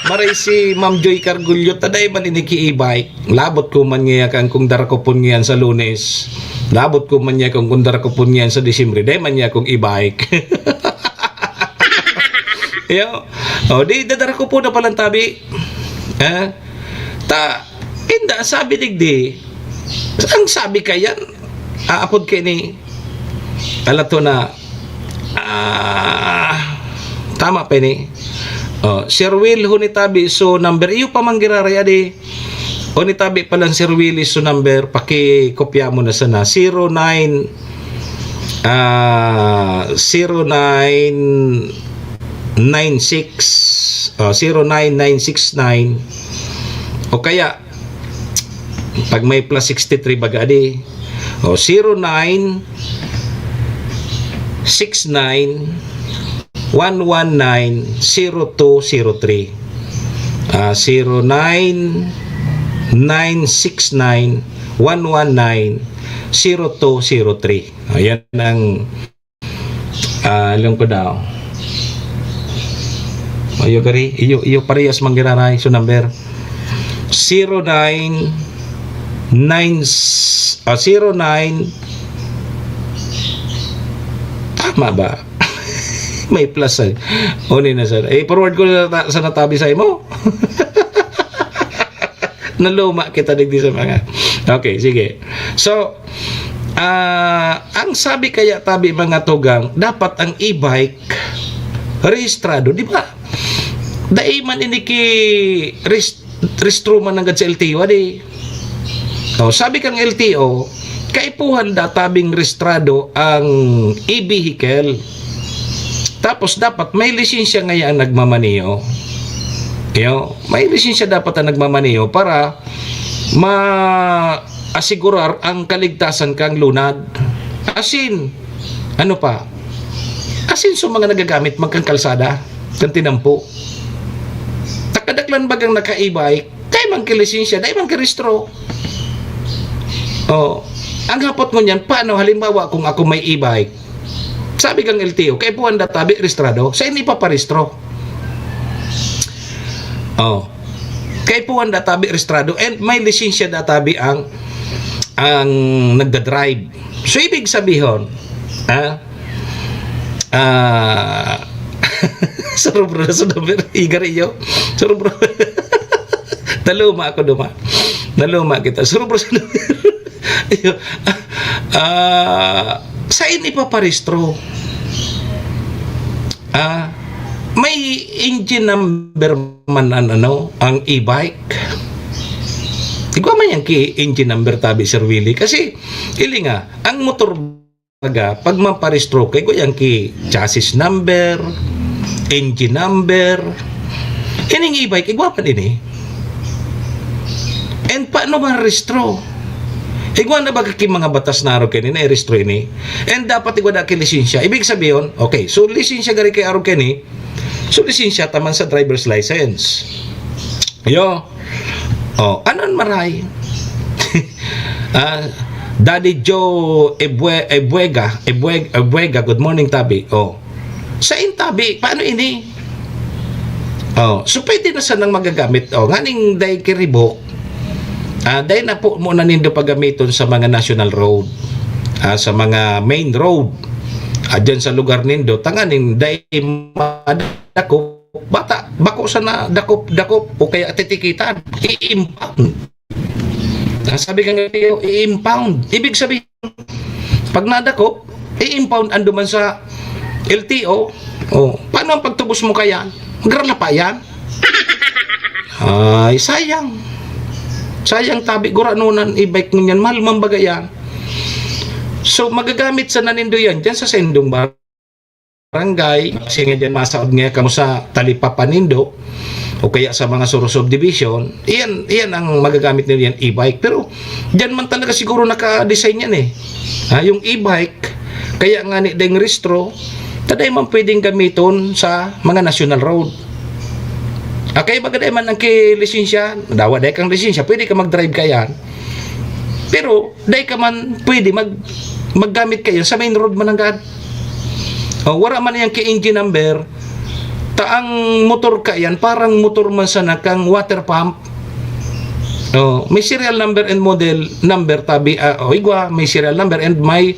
Maray si Ma'am Joy Cargullo, ta dai man ini ki e-bike. Labot ko man niya kan kung darakopon niyan sa Lunes. Labot ko man niya kung, kung darakopon niyan sa Disyembre. Dai man niya kung e-bike. Yo. O, di, dadarakopon na palang tabi. Ha? Ta, inda, sabi digdi. Ang sabi kayan, aapod kay ni, alato na, ah, tama pa ini. Oh, Sir Will, huni tabi, so number, iyo pa man giraray, adi. Huni tabi palang Sir Will, so number, pakikopya mo na sana. Zero nine, ah, zero nine nine six, oh, zero nine nine six nine. O kaya, pag may plus sixty-three baga, adi. O, zero nine six nine one one nine zero two zero three. Ah, zero nine nine six nine one one nine zero two zero three. Ayan ang Ah, alam ko daw. Iyo gari, iyo, iyo parehas man giraray. So, number zero nine nine s-, ah, zero nine, tama ba? May plus, eh. Huni na sana. Eh, forward ko na ta-, sana tabi sa imo. Naluma kita digdi sa mga. Okay, sige. So, ah, ang sabi kaya tabi, mga tugang, dapat ang e-bike rehistrado, di ba? Dai man ini ki rehis-, rehistro man nanggad sa L T O, adi. Oh, sabi kang L T O, kaipuhan da tabing rehistrado ang e-vehicle. Tapos dapat may lisensya ngaya ang nagmamaneho. Yo, may lisensya dapat ang nagmamaneho para ma-asigurar ang kaligtasan kang lunad. Asin, ano pa? Asin sa mga nagagamit man kan kalsada, kan tinampo. Ta kadaklan bagang naka-e-bike, dai man ki lisensya, dai man ki rehistro. Oh, ang hapot ngunyan, paano halimbawa kung ako may e-bike? Sabi kang L T O, kaipuhan da tabi rehistrado. Sain ipaparehistro? Oh. Kaipuhan da tabi rehistrado and may lisensya da tabi ang, ang nagda-drive. So, ibig sabihon, ah, ah, surubro na sa number. Igar iyo. Surubro. Naluma ako duma. Naluma kita. Surubro sa number. Iyo. Ah, sain ipaparehistro? Ah, May engine number man an ano, ang e-bike? Igwa man yan ki engine number tabi, Sir Willie. Kasi, ili nga, ang motor baga, pag maparehistro ka, igwa yan ki chassis number, engine number. Ining e-bike, igwa man ini. And paano marehistro? Igwa na baga ki mga batas na arog kaini, nairehistro ini? And dapat igwa da ki lisensya. Ibig sabihin, okay, so lisensya gari ki arog kaini, so lisensya taman sa driver's license. Yo. Oh, anon maray? Ah, Daddy Joe Ebue-, Ebuega, Ebueg-, Ebuega, good morning, tabi. Oh. Sa intabi, paano ini? Oh, so pwede na sanang magagamit. Oh, nganing dai ki revoke. Ah, dai na po mo na nindo pagamiton sa mga national road. Ah, sa mga main road. Ah, dyan sa lugar nindo, tanganing dai madakop, bata, bako sana dakop-dakop o kaya titikitan, i-impound. Ah, sabi ka nga, i-impound. Ibig sabihin, pag nadakop, i-impound ando man sa L T O. Oh, paano ang pagtubos mo kaya? Magralapa yan? Ay, sayang. Sayang tabi, guranonan, e-bike ngunyan, mahal man baga yan. So, magagamit sana nindo yan dyan sa sendong barangay. Kasi nga dyan, masaod nga kamo sa talipapa nindo o kaya sa mga Soro subdivision, iyan, iyan ang magagamit nindo yan, e-bike. Pero dyan man talaga siguro naka-design yan eh. Ha, yung e-bike, kaya nga ni deng rehistro, ta dai man pwedeng gamiton sa mga national road. Ah, kaya baga dai man ang ki lisensya, dawa dai kang lisensya, pwede ka mag-drive kayan. Pero dai ka man pwede mag-, maggamit kayan sa main road man nanggad. Oh, wala man yang ki engine number, ta ang motor kayan, parang motor man sana kang water pump. Oh, may serial number and model number tabi, ah, oh, igwa, may serial number and may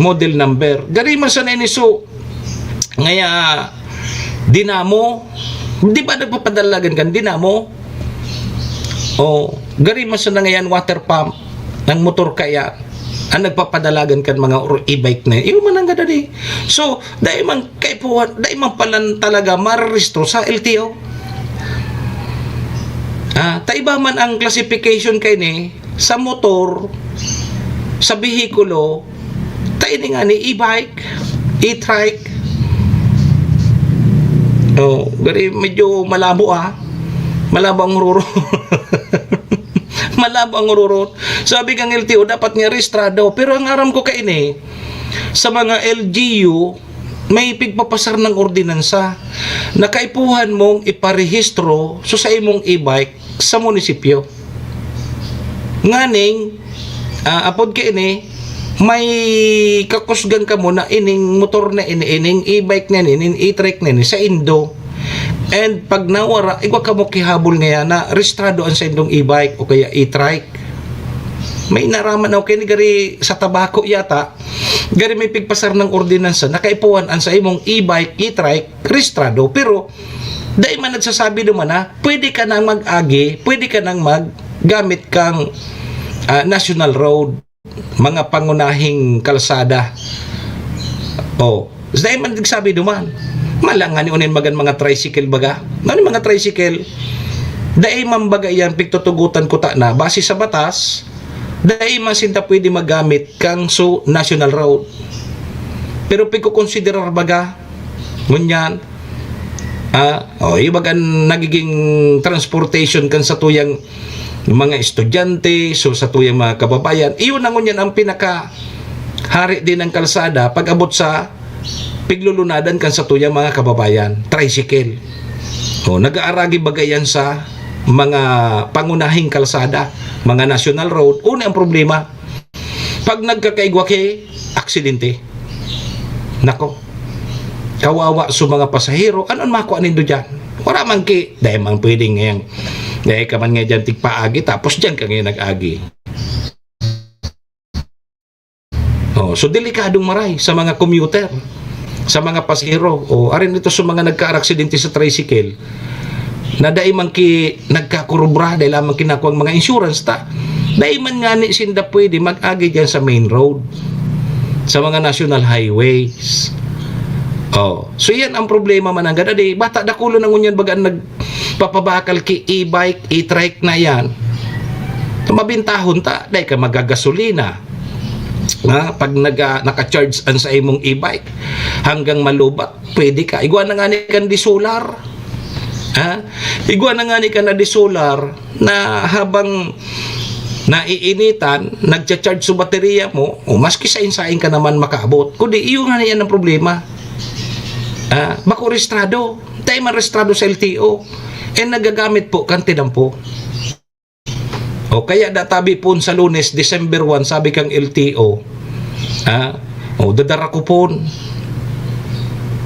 model number. Gari man sana ini, so, ngaya, dinamo, di ba nagpapadalagan kan dinamo? Oh, gari man sana ngayan water pump, ang motor kaya, ang nagpapadalagan kan mga or-, e-bike na yun. Iyo man ang gadadi. So, dai man kaipuhan, dai man palan talaga marerehistro sa L T O. Ah, ta iba man ang classification kaini sa motor, sa behikulo, ta ini ngani e-bike, e-trike. Oh, gari medyo malabo, ah. Malabo ang ruro. Malabo ang ruro. Sabi kang L T O, dapat nga rehistrado. Pero ang aram ko kaini, sa mga L G U, may pigpapasar ng ordinansa na kaipuhan mong iparehistro so sa imong e-bike sa munisipyo. Nganing, ah, apod kaini, may kakusgan kamo na ining motor na ini, ining e-bike na ini, ining e-trike na ini, sa indo. And pag nawara, igwa kamo kihabol ngayan na rehistrado ang saindong e-bike o kaya e-trike. May naraman ako kaini gari sa Tabaco yata, gari may pigpasar ng ordinansa na kaipuhan ang sa imong e-bike, e-trike, rehistrado. Pero dai man nagsasabi duman na pwede ka nang mag-agi, pwede ka nang maggamit kang, ah, national road, mga pangunahing kalsada. Oh, dai man nagsabi duman. Mala nga ni unin magan mga tricycle baga. Ano yung mga tricycle? Dai man baga yan pigtutugutan kuta na base sa batas, dai man sinda pwede magamit kang so national road. Pero pigkukonsiderar baga, ngunyan, ah, oh, iyo baga nagiging transportation kan satuyang mga estudyante, so satuyang mga kababayan. Iyo na ngunyan ang pinaka hari din ng kalsada pag-abot sa piglulunadan kan satuyang mga kababayan, tricycle. Oh, nag-aaragi baga yan sa mga pangunahing kalsada, mga national road. Una ang problema, pag nagkakaigwa ki aksidente, nako, kawawa sa mga pasahero, ano ang makuha nindo dyan? Wala man ki, dahil man pwedeng ngayon, dahil ka man nga dyan tigpaagi, tapos dyan ka ngayon nag-agi. Oh, so delikadong maray sa mga commuter, sa mga pasahero. O, arin ito sa mga nagkaaraksidente sa tricycle, na dai man ki nagkakurubra, dai lamang kinakuha ang mga insurance ta. Dai man ngani sinda pwede mag-agi dyan sa main road, sa mga national highways. Oh, so yan ang problema mananggad. Adi, bata dakulo na ngunyan baga ang nagpapabakal ki e-bike, e-trike na yan. Mabintahon ta, dai ka magagasolina. Ha? Pag naga, naka-charge ang sa imong e-bike, hanggang malubat, pwede ka. Igwa na nga ni kan di solar. Ha? Igwa na nga ni kan na di solar na habang naiinitan, nagcha-charge sa baterya mo, o maski sain-sain ka naman makaabot. Kundi iyo nga na yan ang problema. Ah, bako restrado. Dai man restrado sa L T O. Eh, nagagamit po kan tinampo. O kaya da tabi pon sa Lunes, December one, sabi kang L T O, ah, o, dadara ko pon.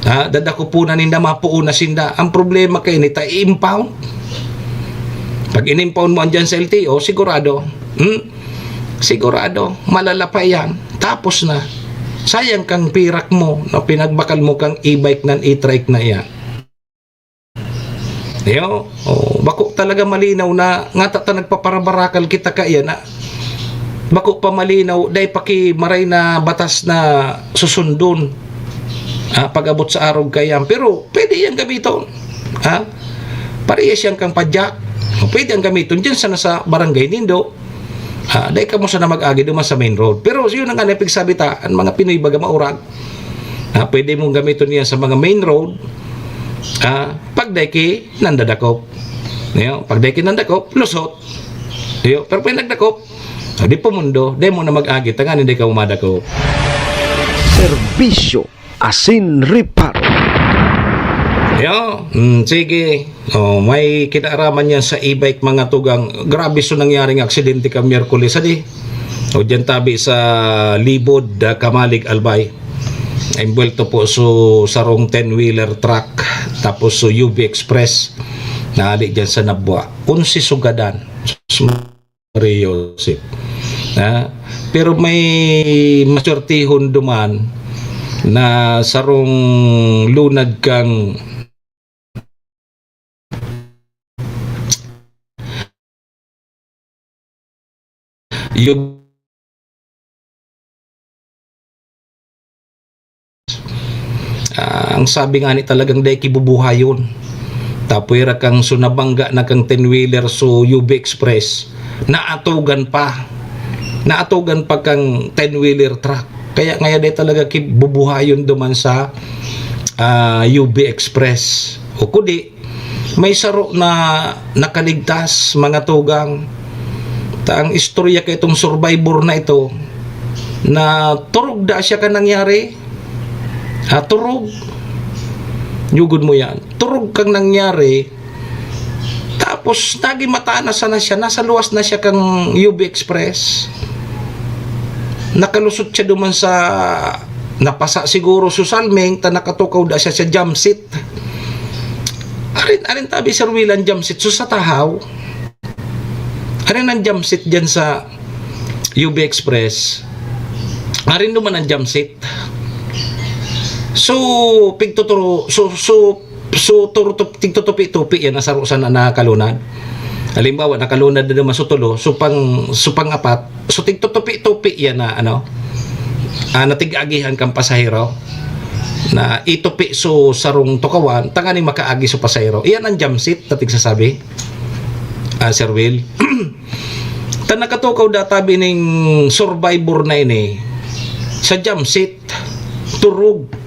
Ah, dadako po na ninda, mapuon na sinda. Ang problema kay ni ta i-impound. Pag in-impound mo andyan sa L T O, sigurado. Hmm? Sigurado, malala pa yan. Tapos na. Sayang kang pirak mo na pinagbakal mo kang e-bike nan e-trike na yan. Yo, oh, bako talaga malinaw na nga ta, ta nagpaparabarakal kita kaya na bako pa malinaw, dai pa ki maray na batas na susundon. Ah, pag-abot sa arog kaya. Pero pwede yan gamiton. Ha? Parehas yan kang padyak. Pwede ang gamiton dyan sa nasa barangay nindo. Ah, dai kamo sana mag-agi duman sa main road. Pero yun ang nga napigsabi ta, ang mga Pinoy baga maurag. Ah, pwede mong gamiton yan sa mga main road. Ah, pag dai ki nandadakop. Yo, pag dai ki nandakop, lusot. Yo, pero pag nagdakop, ah, di pumundo, dai mo na mag-agi, tanganing dai ka madakop. Serbisyo asin reparo. Yo, mm, sige. Oh, may kinaaraman niya sa e-bike, mga tugang. Grabe so nangyaring aksidente ka Miyerkules, adi. O diyan tabi sa Libod, ah, Kamalig, Albay. Imbuwelto po so sarong ten-wheeler truck, tapos so U V Express, naali diyan sa Nabua. Onse sugadan. Sus, Maria Josep. Ha? Pero may maswertehon duman na sarong lunad kang U V Ah, ang sabi nga ni talagang dai ki bubuhayon. Tapwera kang so nabangga na kang ten-wheeler so U V Express, naatugan pa. Naatugan pa kang ten-wheeler truck. Kaya ngaya dai talaga ki bubuhayon duman sa, ah, U V Express. O kudi, may saro na nakaligtas, mga tugang. Ta ang istorya kay itong survivor na ito, na turog da siya kan nangyari. Ah, turog. Yugod mo yan. Turog kang nangyari. Tapos, naging mata na sana siya. Nasa luwas na siya kang U V Express. Nakalusot siya duman sa, napasa siguro so salming, ta nakatukaw da siya sa jump seat. Arin, arin tabi, Sir Will, ang jump seat. So, sa tahaw, arin ang jump seat dyan sa U V Express. Arin naman ang jump seat. So, pigtuturo, so, so, so, turo-, tup-, tigtutupi-tupi yan, nasaro sa na-, nakalunad. Halimbawa, nakalunad na naman sa tulo, so pang, so pang-apat, so tigtutupi-tupi yan na, ano, ah, natig-agihan kang pasahero, na itupi so sarong tukawan, tanganing makaagi so pasahero. Iyan ang jump seat na tigsasabi, ah, Sir Will. Ta nakatukaw da tabi ning survivor na ini sa jump seat, turog.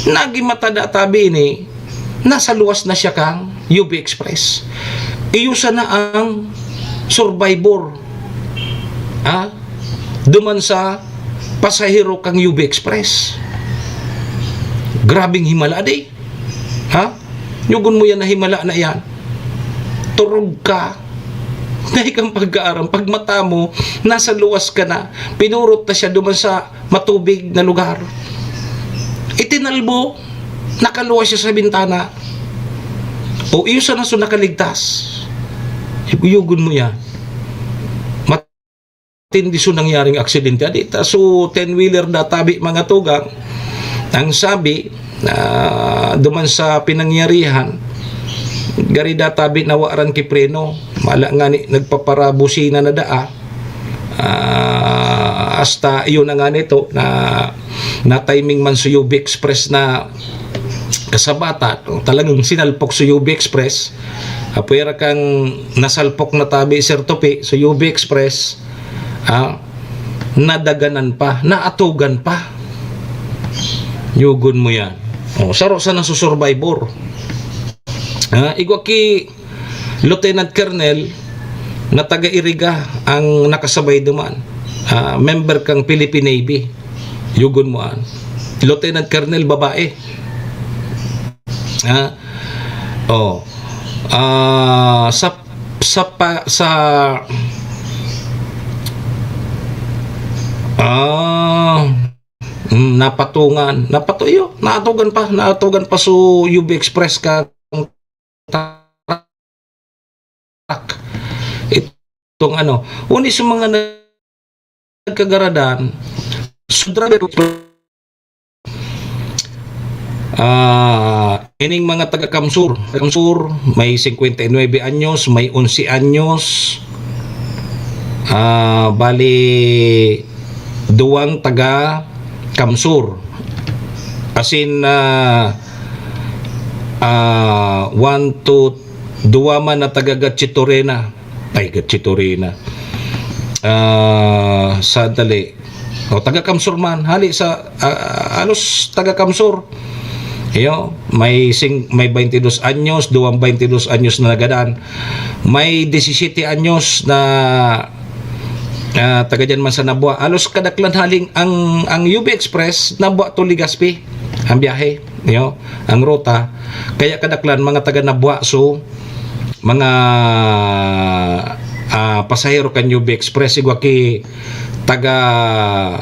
Naging mata da tabi ini, nasa luwas na siya kang U V Express. Iyo sana ang survivor. Ha? Duman sa pasahero kang U V Express. Grabing himala, di? Ha? Yugon mo yan na himala na yan. Turog ka. Dai kang pagkaaram. Pag mata mo, nasa luwas ka na. Pinurot na siya duman sa matubig na lugar. Itinalbo, nakaluwas siya sa bintana. O iyo sana so nakaligtas. Yugon mo yan. Matindi so nangyaring aksidente. Adi ta, so ten-wheeler da tabi, mga tugang. Ang sabi, ah, duman sa pinangyarihan, gari da tabi nawaran ki preno. Mala nga ni, nagpaparabusina na daa. Ah, hasta iyon na nga nito na Na-timing man sa U B Express na kasabata, talagang sinalpok sa U B Express. Apwera kang nasalpok na tabi, Sir Topi, sa U B Express, ah, nadaganan pa, naatugan pa. Yugon mo yan. O, saro sa nasusurvivor. Ah, igwa ki Lieutenant Colonel na taga Iriga ang nakasabay duman. Ah, member kang Philippine Navy. Yugon mo an. Lieutenant Colonel, babae. Ah, oh. Ah, sa, sa pa, sa, ah, mm, napatungan. Napatu-, iyo, naatugan pa. Naatugan pa so U B Express ka truck. Itong ano, uni sa mga nagkagaradan, so driver, ah, ining mga taga Kamsur. Kamsur, may singkwenta y nuebe anyos, may onse anyos, ah, bali, duwang taga Kamsur. As in, ah, ah, one, two, duwa man na taga Gatchitorena. Ay, Gatchitorena. Ah, sandali. O, taga Kamsur man. Hali sa, ah, halos taga Kamsur. Iyo, may sing-, may baintidos anyos, duwang baintidos anyos na nagadan. May disisete anyos na, ah, taga diyan man sa Nabua. Halos kadaklan haling ang, ang U B Express, Nabua to Legazpi ang biyahe, iyo, ang ruta. Kaya kadaklan mga taga Nabua, so, mga, ah, pasahero kan U B Express, igwa ki taga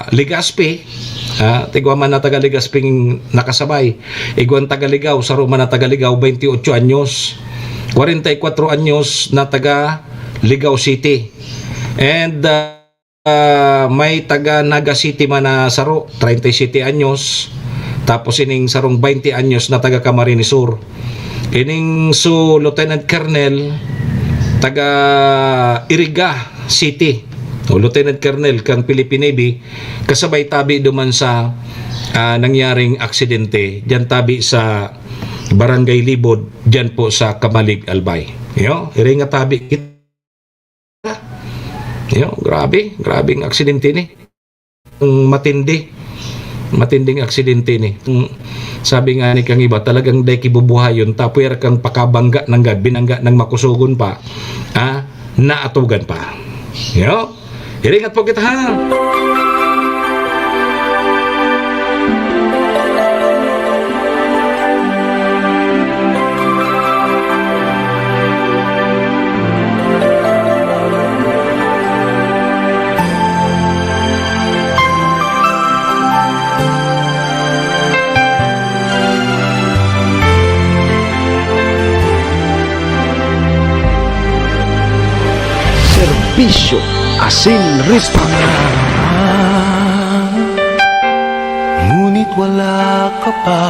Legazpi, ha, igwa man na taga Legazpi ang nakasabay. Igwang taga Ligao, saro man na taga Ligao, bainti otso anyos. Kwarenta y kwatro anyos na taga Ligao City. And, ah, ah, may taga Naga City man na saro, treinta y siete anyos, tapos ining sarong bainti anyos na taga Camarines Sur. Ining so Lieutenant Colonel, taga Iriga City, o Lieutenant Colonel kang Philippine Navy, kasabay tabi duman sa, ah, nangyaring aksidente, diyan tabi sa Barangay Libod, diyan po sa Camalig, Albay. Yo, iri nga tabi kit-, Yo, grabe, grabe ang aksidente ni. Ang matindi. Matinding aksidente ni. Ang sabi nga ni kang iba, talagang dai kibubuhayon, tapwer kang pakabangga nanggad, binangga nang makusogon pa, ah, naatugan pa. Yo, iringat po kita, ha? Serbisyo asin respeto. Ngunit wala ka pa.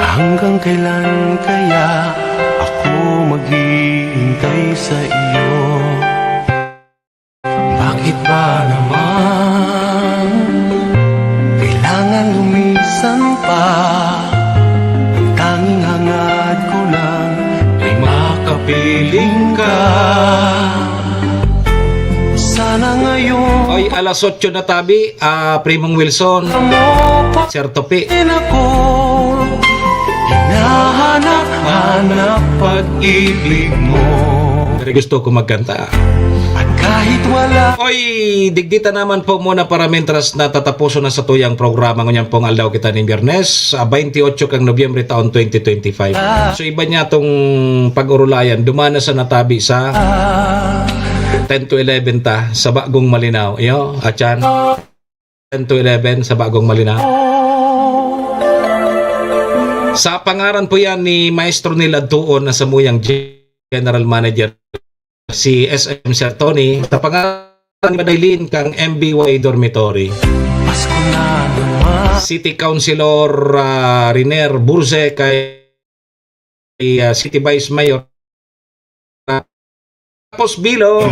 Hanggang kailan kaya ako maghihintay sa iyo? Bakit ba naman kailangan lumisan pa? Ang tanging hangad ko lang ay makapiling ka. Sana ngayon. Oy, alas otso na tabi, ah, Primong Wilson. Sir Topi. Ako, hinahanap-hanap pag-ibig mo. Pero gusto ko magkanta. At kahit wala. Oy, digdi ta naman po muna para mientras na tataposon na satuyang programa ngunyan pong aldaw kita ning Biyernes, ah, twenty-eight kang Nobyembre taon twenty twenty-five. So, iba niya tong pag-urulayan, dumana sa natabi sa ten to eleven ta, sa Bagong Malinao. Iyo, atyan. Ten to eleven sa Bagong Malinao. Sa pangaran po yan ni Maestro Neil Adtuon na samuyang General Manager, si S M Sir Tony, sa pangaran ni Madaylin kang M B Y Dormitory. Pasko na naman. City Councilor, ah, Riner Burze kay, ah, City Vice Mayor, ah, Kapos Bilo,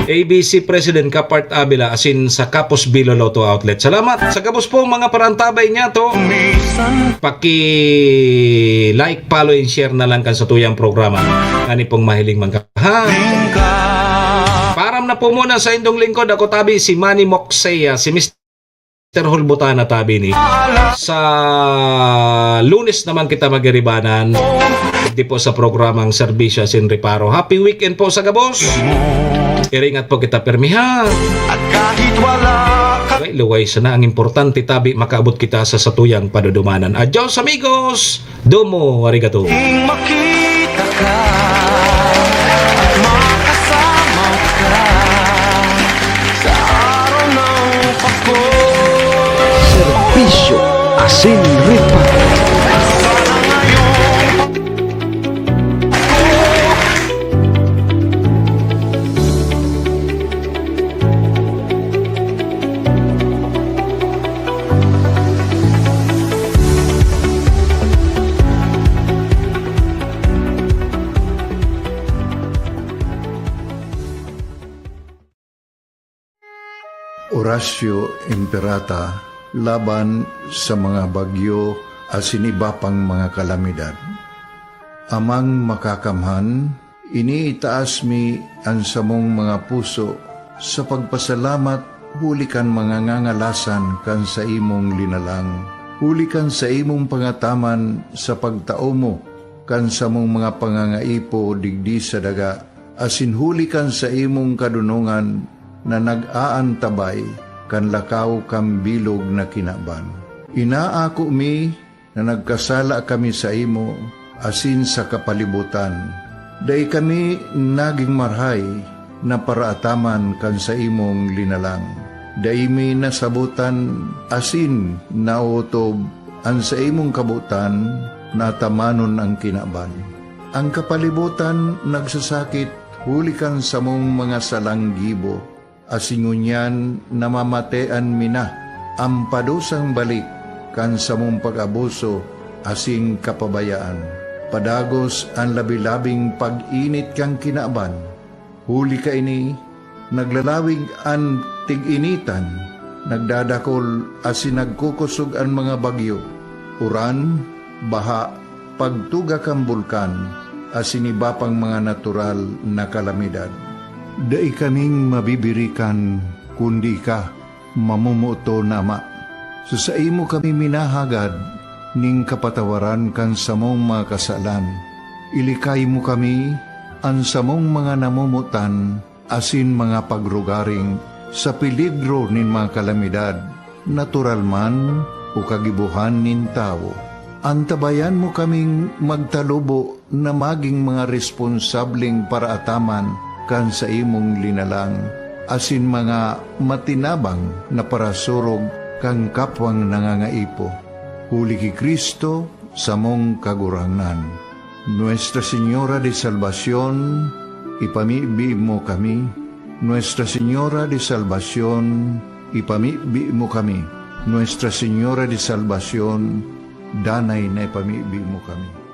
A B C President Kapart Avila, asin sa Kapos Bilo Lotto Outlet. Salamat sa gabos po mga parantabay niya to. Paki-like, follow, and share na lang kan sa tuyang programa. Ani pong mahiling man ka, ha? Param na po muna sa indong lingkod. Ako tabi si Manny Moxea, si Mister Mister Hulbutana tabi ni. Sa Lunes naman kita magiribanan. Di po sa programang Serbisyo asin Reparo. Happy weekend po sa gabos. Iringat po kita permi, ha. At kahit wala ka Ay, luway sana. Ang importante, tabi, makaabot kita sa satuyang padudumanan. Adios, amigos! Domo arigato. Ing makita ka at makasama ka sa araw ng pako. Serbisyo asin reparo. Sana ngayong Orasyo Imperata laban sa mga bagyo asin iba pang mga kalamidad. Amang Makakamhan, iniitaas mi an samong mga puso sa pagpasalamat huli kan mga ngangalasan kan saimong linalang, huli kan saimong pangataman sa pagtao mo kan samong mga pangangaipo digdi sa daga, asin huli kan saimong kadonongan na nag-aantabay kan lakaw kan bilog na kinaban. Inaako mi na nagkasala kami saimo asin sa kapalibotan. Dai kami nagin marahay na paraataman kan saimong linalang. Dai mi nasabotan asin naotob an saimong kabotan na atamanon an kinaban. An kapalibotan nagsasakit huli kan samong mga salang gibo, asin ngunyan namamatean mi na an padusang balik kan samong pag-abuso asin kapabayaan. Padagos an labi-labing pag-init kan kinaban. Huli kaini, naglalawig an tig-initan, nagdadakol asin nagkukosog an mga bagyo, uran, baha, pagtuga kan bulkan, asin iba pang mga natural na kalamidad. Dai kaming mabibirikan, kundi ika, mamomoton na Ama. Sa saimo kami minahagad nin kapatawaran kan samong mga kasalan. Ilikay mo kami, an samong mga namomotan, asin mga pagrugaring sa peligro nin mga kalamidad, natural man o kagibohan nin tawo. Antabayan mo kaming magtalubo na magin mga responsableng paraataman kan saimong linalang, asin mga matinabang na parasurog kan kapwang nangangaipo. Huli ki Cristo, samong Kagurangnan. Nuestra Señora de Salvacion, ipamibi mo kami. Nuestra Señora de Salvacion, ipamibi mo kami. Nuestra Señora de Salvacion, danay na ipamibi mo kami.